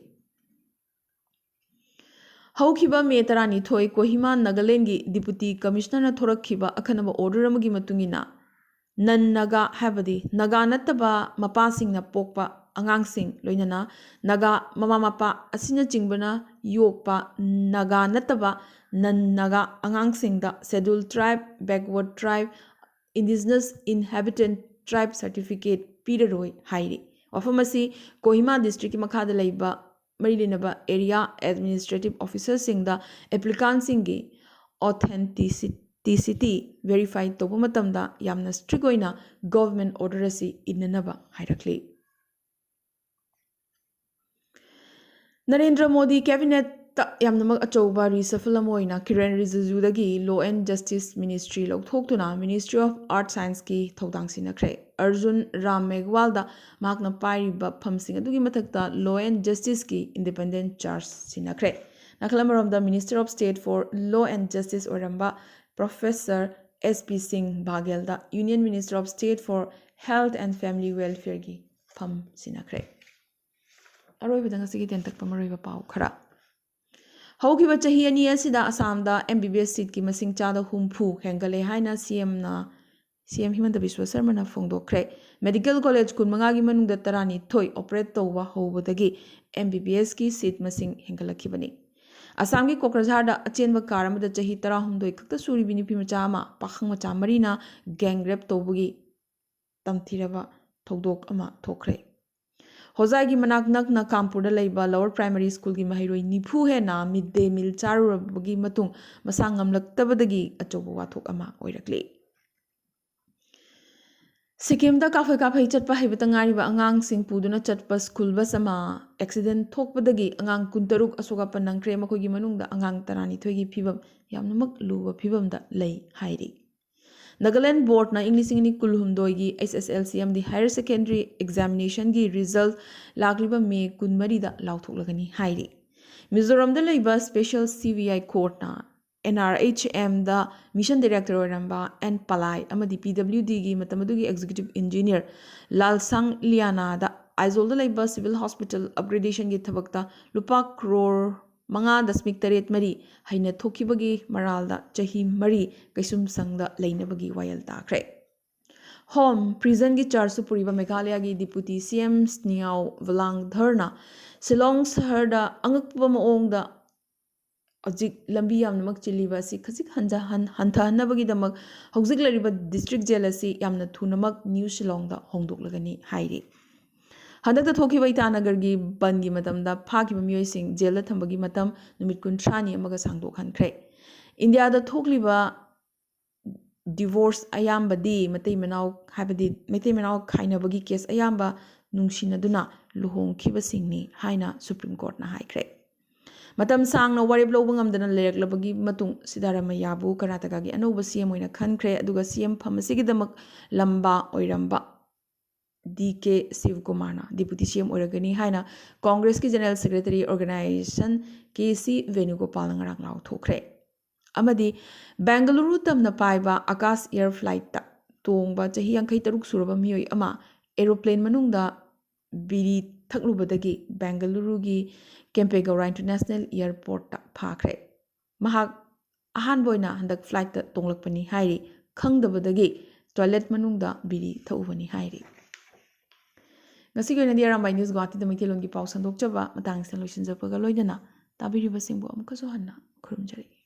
ꯍꯧꯈꯤꯕ ꯃꯦ ꯇꯔꯥꯅꯤꯊꯣꯏ, ꯀꯣꯍꯤꯃꯥ ꯅꯥꯒꯥꯂꯦꯟꯒꯤ ꯗꯤꯄꯨꯇꯤ ꯀꯃꯤꯁꯅꯔꯅ ꯊꯣꯔꯛꯈꯤꯕ ꯑꯈꯟꯅꯕ ꯑꯣꯔꯗꯔ ꯑꯃꯒꯤ ꯃꯇꯨꯡ ꯏꯟꯅ, ꯅꯟ ꯅꯥꯒꯥ ꯍꯥꯏꯕꯗꯤ ꯅꯥꯒꯥ ꯅꯠꯇꯕ ꯃꯄꯥꯁꯤꯡꯅ ꯄꯣꯛꯄ ꯑꯉꯥꯡꯁꯤꯡ, ꯂꯣꯏꯅꯅ ꯅꯥꯒꯥ ꯃꯃꯥ ꯃꯄꯥ ꯑꯁꯤꯅꯆꯤꯡꯕꯅ ꯌꯣꯛꯄ ꯅꯥꯒꯥ ꯅꯠꯇꯕ ꯅꯟ ꯅꯥꯒꯥ ꯑꯉꯥꯡꯁꯤꯡꯗ Scheduled Tribe, Backward Tribe, Indigenous Inhabitant Tribe Certificate ꯄꯤꯔꯔꯣꯏ ꯍꯥꯏꯔꯤ꯫ ꯋꯥꯐꯝ ꯑꯁꯤ ꯀꯣꯍꯤꯃꯥ ꯗꯤꯁꯇ꯭ꯔꯤꯛꯀꯤ ꯃꯈꯥꯗ ꯂꯩꯕ ꯃꯔꯤ ꯂꯩꯅꯕ ꯑꯦꯔꯤꯌꯥ ꯑꯦꯗꯃꯤꯅꯤꯁꯇ꯭ꯔꯦꯇꯤꯚ ꯑꯣꯐꯤꯁꯔꯁꯤꯡꯗ ꯑꯦꯄ꯭ꯂꯤꯀꯥꯟꯁꯤꯡꯒꯤ ꯑꯣꯊꯦꯟꯇꯤꯁꯤꯇꯤ ꯚꯦꯔꯤꯐꯥꯏ ꯇꯧꯕ ꯃꯇꯝꯗ ꯌꯥꯝꯅ ꯁ꯭ꯇ꯭ꯔꯤꯛ ꯑꯣꯏꯅ ꯒꯚꯔꯟꯃꯦꯟꯠ ꯑꯣꯔꯗꯔ ꯑꯁꯤ ꯏꯟꯅꯅꯕ ꯍꯥꯏꯔꯛꯂꯤ꯫ ꯅꯔꯦꯟꯗ꯭ꯔ ꯃꯣꯗꯤ ꯀꯦꯕꯤꯅꯦꯠꯇ ꯌꯥꯝꯅꯃꯛ ꯑꯆꯧꯕ reshuffle ꯑꯃ ꯑꯣꯏꯅ ꯀꯤꯔꯦꯟ ꯔꯤꯖꯤꯖꯨꯗꯒꯤ Law and Justice Ministry ꯂꯧꯊꯣꯛꯇꯨꯅ Ministry of Earth Scienceꯀꯤ ꯊꯧꯗꯥꯡ ꯁꯤꯟꯅꯈ꯭ꯔꯦ꯫ ꯑꯔꯖꯨꯟ ꯔꯥꯝ ꯃꯦꯘꯋꯥꯜꯗ ꯃꯍꯥꯛꯅ ꯄꯥꯏꯔꯤꯕ ꯐꯝꯁꯤꯡ ꯑꯗꯨꯒꯤ ꯃꯊꯛꯇ Law and Justiceꯀꯤ independent charge ꯁꯤꯟꯅꯈ꯭ꯔꯦ꯫ ꯅꯥꯀꯜ ꯑꯃꯔꯣꯝꯗ Minister of State for Law and Justice ꯑꯣꯏꯔꯝꯕ Professor S P ꯁꯤꯡ ꯕꯥꯒꯦꯜꯗ Union Minister of State for Health and Family Welfareꯒꯤ ꯐꯝ ꯁꯤꯟꯅꯈ꯭ꯔꯦ꯫ ꯑꯔꯣꯏꯕꯗ ꯉꯁꯤꯒꯤ ꯇꯦꯟꯇꯛꯄ ꯃꯔꯨꯑꯣꯏꯕ ꯄꯥꯎ ꯈꯔ꯫ ꯍꯧꯈꯤꯕ ꯆꯍꯤ ꯑꯅꯤ ꯑꯁꯤꯗ ꯑꯁꯥꯝꯗ M B B S seatꯀꯤ ꯃꯁꯤꯡ ꯆꯥꯗ ꯍꯨꯝꯐꯨ ꯍꯦꯟꯒꯠꯂꯦ ꯍꯥꯏꯅ C Mꯅ ꯁꯤ ꯑꯦꯝ ꯍꯤꯃꯟꯇ ꯕꯤꯁ꯭ꯋ ꯁꯔꯃꯅ ꯐꯣꯡꯗꯣꯛꯈ꯭ꯔꯦ꯫ ꯃꯦꯗꯤꯀꯦꯜ ꯀꯣꯂꯦꯖ ꯀꯨꯟꯃꯉꯥꯒꯤ ꯃꯅꯨꯡꯗ ꯇꯔꯥꯅꯤꯊꯣꯏ ꯑꯣꯄꯔꯦꯠ ꯇꯧꯕ ꯍꯧꯕꯗꯒꯤ ꯑꯦꯝ ꯕꯤ ꯕꯤ ꯑꯦꯁꯀꯤ ꯁꯤꯠ ꯃꯁꯤꯡ ꯍꯦꯟꯒꯠꯂꯛꯈꯤꯕꯅꯤ꯫ ꯑꯁꯥꯝꯒꯤ ꯀꯣꯀ꯭ꯔꯥꯖꯥꯔꯗ ꯑꯆꯦꯟꯕ ꯀꯥꯔ ꯑꯃꯗ ꯆꯍꯤ ꯇꯔꯥꯍꯨꯝꯗꯣꯏ ꯈꯛꯇ ꯁꯨꯔꯤꯕꯤ ꯅꯨꯄꯤ ꯃꯆꯥ ꯑꯃ ꯄꯥꯈꯪ ꯃꯆꯥ ꯃꯔꯤꯅ ꯒꯦꯡ ꯔꯦꯞ ꯇꯧꯕꯒꯤ ꯇꯝꯊꯤꯔꯕ ꯊꯧꯗꯣꯛ ꯑꯃ ꯊꯣꯛꯈ꯭ꯔꯦ꯫ ꯍꯣꯖꯥꯏꯒꯤ ꯃꯅꯥꯛ ꯅꯛꯅ ꯀꯥꯝꯄꯨꯔꯗ ꯂꯩꯕ ꯂꯋꯔ ꯄ꯭ꯔꯥꯏꯃꯔꯤ ꯁ꯭ꯀꯨꯜꯒꯤ ꯃꯍꯩꯔꯣꯏ ꯅꯤꯐꯨ ꯍꯦꯟꯅ ꯃꯤꯗ ꯗꯦ ꯃꯤꯜ ꯆꯥꯔꯨꯔꯕꯒꯤ ꯃꯇꯨꯡ ꯃꯁꯥ ꯉꯝꯂꯛꯇꯕꯗꯒꯤ ꯑꯆꯧꯕ ꯋꯥꯊꯣꯛ ꯑꯃ ꯑꯣꯏꯔꯛꯂꯤ꯫ ꯁꯤꯛꯀꯤꯝꯗ ꯀꯥꯐꯩ ꯀꯥꯐꯩ ꯆꯠꯄ ꯍꯩꯕꯇ ꯉꯥꯏꯔꯤꯕ ꯑꯉꯥꯡꯁꯤꯡ ꯄꯨꯗꯨꯅ ꯆꯠꯄ ꯁ꯭ꯀꯨꯜ ꯕꯁ ꯑꯃ ꯑꯦꯛꯁꯤꯗꯦꯟ ꯊꯣꯛꯄꯗꯒꯤ ꯑꯉꯥꯡ ꯀꯨꯟꯇꯔꯨꯛ ꯑꯁꯣꯛ ꯑꯄꯟ ꯅꯪꯈ꯭ꯔꯦ꯫ ꯃꯈꯣꯏꯒꯤ ꯃꯅꯨꯡꯗ ꯑꯉꯥꯡ ꯇꯔꯥꯅꯤꯊꯣꯏꯒꯤ ꯐꯤꯕꯝ ꯌꯥꯝꯅꯃꯛ ꯂꯨꯕ ꯐꯤꯕꯝꯗ ꯂꯩ ꯍꯥꯏꯔꯤ꯫ ꯅꯥꯒꯥꯂꯦꯟ ꯕꯣꯔꯗꯅ ꯏꯪ ꯂꯤꯁꯤꯡ ꯑꯅꯤ ꯀꯨꯟꯍꯨꯝꯗꯣꯏꯒꯤ ꯑꯩꯆ ꯑꯦꯁ ꯑꯦꯜ ꯁꯤ ꯑꯃꯗꯤ ꯍꯥꯌꯔ ꯁꯦꯀꯦꯟꯗꯔꯤ ꯑꯦꯛꯖꯥꯃꯤꯅꯦꯁꯟꯒꯤ ꯔꯤꯖꯜ ꯂꯥꯛꯂꯤꯕ ꯃꯦ ꯀꯨꯟꯃꯔꯤꯗ ꯂꯥꯎꯊꯣꯛꯂꯒꯅꯤ ꯍꯥꯏꯔꯤ꯫ ꯃꯤꯖꯣꯔꯥꯝꯗ ꯂꯩꯕ ꯁ꯭ꯄꯦꯁꯦꯜ ꯁꯤ ꯕꯤ ꯑꯥꯏ ꯀꯣꯔꯠꯅ ꯑꯦꯟ ꯑꯥꯔ ꯑꯩꯆ ꯑꯦꯝꯗ ꯃꯤꯁꯟ ꯗꯥꯏꯔꯦꯛꯇꯔ ꯑꯣꯏꯔꯝꯕ ꯑꯦꯟ ꯄꯂꯥꯏ ꯑꯃꯗꯤ ꯄꯤ ꯗꯕ꯭ꯂꯤꯎ ꯗꯤꯒꯤ ꯃꯇꯝ ꯑꯗꯨꯒꯤ ꯑꯦꯛꯖꯤꯀ꯭ꯌꯨꯇꯤꯚ ꯏꯟꯖꯤꯅꯤꯌꯔ ꯂꯥꯜꯁꯥꯡ ꯂꯤꯌꯥꯅꯥꯗ ꯑꯥꯏꯖꯣꯜꯗ ꯂꯩꯕ ꯁꯤꯚꯤꯜ ꯍꯣꯁꯄꯤꯇꯥꯜ ꯑꯞꯒ꯭ꯔꯦꯗꯦꯁꯟꯒꯤ ꯊꯕꯛꯇ ꯂꯨꯄꯥ ꯀ꯭ꯔꯣꯔ ꯃꯉꯥ ꯗꯁꯃꯤꯛ ꯇꯔꯦꯠ ꯃꯔꯤ ꯍꯩꯅ ꯊꯣꯛꯈꯤꯕꯒꯤ ꯃꯔꯥꯜꯗ ꯆꯍꯤ ꯃꯔꯤ ꯀꯩꯁꯨꯝꯁꯪꯗ ꯂꯩꯅꯕꯒꯤ ꯋꯥꯌꯦꯜ ꯇꯥꯈ꯭ꯔꯦ꯫ ꯍꯣꯝ ꯄ꯭ꯔꯤꯖꯟꯒꯤ ꯆꯥꯔꯖꯁꯨ ꯄꯨꯔꯤꯕ ꯃꯦꯘꯥꯂꯌꯥꯒꯤ ꯗꯤꯄꯨꯇꯤ ꯁꯤ ꯑꯦꯝ ꯁ꯭ꯅꯤꯌꯥꯎ ꯚꯂꯥꯡꯙꯔꯅ ꯁꯤꯂꯣꯡ ꯁꯍꯔꯗ ꯑꯉꯛꯄ ꯃꯑꯣꯡꯗ ꯍꯧꯖꯤꯛ ꯂꯝꯕꯤ ꯌꯥꯝꯅꯃꯛ ꯆꯤꯜꯂꯤꯕ ꯑꯁꯤ ꯈꯖꯤꯛ ꯍꯟꯖꯍꯟ-, ꯍꯟꯊꯍꯟꯅꯕꯒꯤꯗꯃꯛ ꯍꯧꯖꯤꯛ ꯂꯩꯔꯤꯕ ꯗꯤꯁꯇ꯭ꯔꯤꯛ ꯖꯦꯜ ꯑꯁꯤ ꯌꯥꯝꯅ ꯊꯨꯅꯃꯛ ꯅ꯭ꯌꯨ ꯁꯤꯂꯣꯡꯗ ꯍꯣꯡꯗꯣꯛꯂꯒꯅꯤ ꯍꯥꯏꯔꯤ꯫ ꯍꯟꯗꯛꯇ ꯊꯣꯛꯈꯤꯕ ꯏꯇꯥꯅꯒꯔꯒꯤ ꯕꯟꯒꯤ ꯃꯇꯝꯗ ꯐꯥꯈꯤꯕ ꯃꯤꯑꯣꯏꯁꯤꯡ ꯖꯦꯜꯗ ꯊꯝꯕꯒꯤ ꯃꯇꯝ ꯅꯨꯃꯤꯠ ꯀꯨꯟꯊ꯭ꯔꯥꯅꯤ ꯑꯃꯒ ꯁꯥꯡꯗꯣꯛꯍꯟꯈ꯭ꯔꯦ꯫ ꯏꯟꯗꯤꯌꯥꯗ ꯊꯣꯛꯂꯤꯕ ꯗꯤꯚꯣꯔꯁ ꯑꯌꯥꯝꯕꯗꯤ ꯃꯇꯩ ꯃꯅꯥꯎ, ꯍꯥꯏꯕꯗꯤ ꯃꯩꯇꯩ ꯃꯅꯥꯎ ꯈꯥꯏꯅꯕꯒꯤ ꯀꯦꯁ ꯑꯌꯥꯝꯕ ꯅꯨꯡꯁꯤꯅꯗꯨꯅ ꯂꯨꯍꯣꯡꯈꯤꯕꯁꯤꯡꯅꯤ ꯍꯥꯏꯅ ꯁꯨꯄ꯭ꯔꯤꯝ ꯀꯣꯔꯠꯅ ꯍꯥꯏꯈ꯭ꯔꯦ꯫ ꯃꯇꯝ ꯁꯥꯡꯅ ꯋꯥꯔꯦꯞ ꯂꯧꯕ ꯉꯝꯗꯅ ꯂꯩꯔꯛꯂꯕꯒꯤ ꯃꯇꯨꯡ ꯁꯤꯗꯥꯔꯥꯃꯩꯌꯥꯕꯨ ꯀꯔꯅꯥꯇꯀꯥꯒꯤ ꯑꯅꯧꯕ ꯁꯤ ꯑꯦꯝ ꯑꯣꯏꯅ ꯈꯟꯈ꯭ꯔꯦ, ꯑꯗꯨꯒ ꯁꯤ ꯑꯦꯝ ꯐꯝ ꯑꯁꯤꯒꯤꯗꯃꯛ ꯂꯝꯕꯥ ꯑꯣꯏꯔꯝꯕ ꯗꯤ ꯀꯦ ꯁꯤꯕꯀꯨꯃꯥꯔꯅ ꯗꯤꯄꯨꯇꯤ ꯁꯤ ꯑꯦꯝ ꯑꯣꯏꯔꯒꯅꯤ ꯍꯥꯏꯅ ꯀꯣꯡꯒ꯭ꯔꯦꯁꯀꯤ general secretary organisation K C ꯚꯦꯅꯨꯒꯣꯄꯥꯜꯅ ꯉꯔꯥꯡ ꯂꯥꯎꯊꯣꯛꯈ꯭ꯔꯦ꯫ ꯑꯃꯗꯤ ꯕꯦꯡꯒꯂꯨꯔꯨ ꯇꯝꯅ ꯄꯥꯏꯕ ꯑꯀꯥꯁ ꯑꯦꯌꯔ ꯐ꯭ꯂꯥꯏꯠꯇ ꯇꯣꯡꯕ ꯆꯍꯤ ꯌꯥꯡꯈꯩ ꯇꯔꯨꯛ ꯁꯨꯔꯕ ꯃꯤꯑꯣꯏ ꯑꯃ ꯑꯦꯔꯣꯄ꯭ꯂꯦꯟ ꯃꯅꯨꯡꯗ ꯕꯤꯔꯤ ꯊꯛꯂꯨꯕꯗꯒꯤ ꯕꯦꯡꯒꯂꯨꯔꯨꯒꯤ ꯀꯦꯝꯄꯦꯒꯧꯔꯥ ꯏꯟꯇꯔꯅꯦꯁꯅꯦꯜ ꯑꯦꯌꯔꯄꯣꯔꯠꯇ ꯐꯥꯈ꯭ꯔꯦ꯫ ꯃꯍꯥꯛ ꯑꯍꯥꯟꯕ ꯑꯣꯏꯅ ꯍꯟꯗꯛ ꯐ꯭ꯂꯥꯏꯠꯇ ꯇꯣꯡꯂꯛꯄꯅꯤ ꯍꯥꯏꯔꯤ꯫ ꯈꯪꯗꯕꯗꯒꯤ ꯇꯣꯏꯂꯦꯠ ꯃꯅꯨꯡꯗ ꯕꯤꯔꯤ ꯊꯛꯎꯕꯅꯤ ꯍꯥꯏꯔꯤ꯫ ꯉꯁꯤꯒꯤ ꯑꯣꯏꯅꯗꯤ ꯑꯔꯥꯝꯕꯥꯏ ꯅ꯭ꯌꯨꯁ ꯒꯨꯋꯥꯍꯥꯇꯤꯗ ꯃꯩꯇꯩꯂꯣꯟꯒꯤ ꯄꯥꯎ ꯁꯟꯗꯣꯛꯆꯕ ꯃꯇꯥꯡꯁꯤꯗ ꯂꯣꯏꯁꯤꯟꯖꯕꯒ ꯂꯣꯏꯅꯅ ꯇꯥꯕꯤꯔꯤꯕꯁꯤꯡꯕꯨ ꯑꯃꯨꯛꯀꯁꯨ ꯍꯟꯅ ꯈꯨꯔꯨꯝꯖꯔꯤ꯫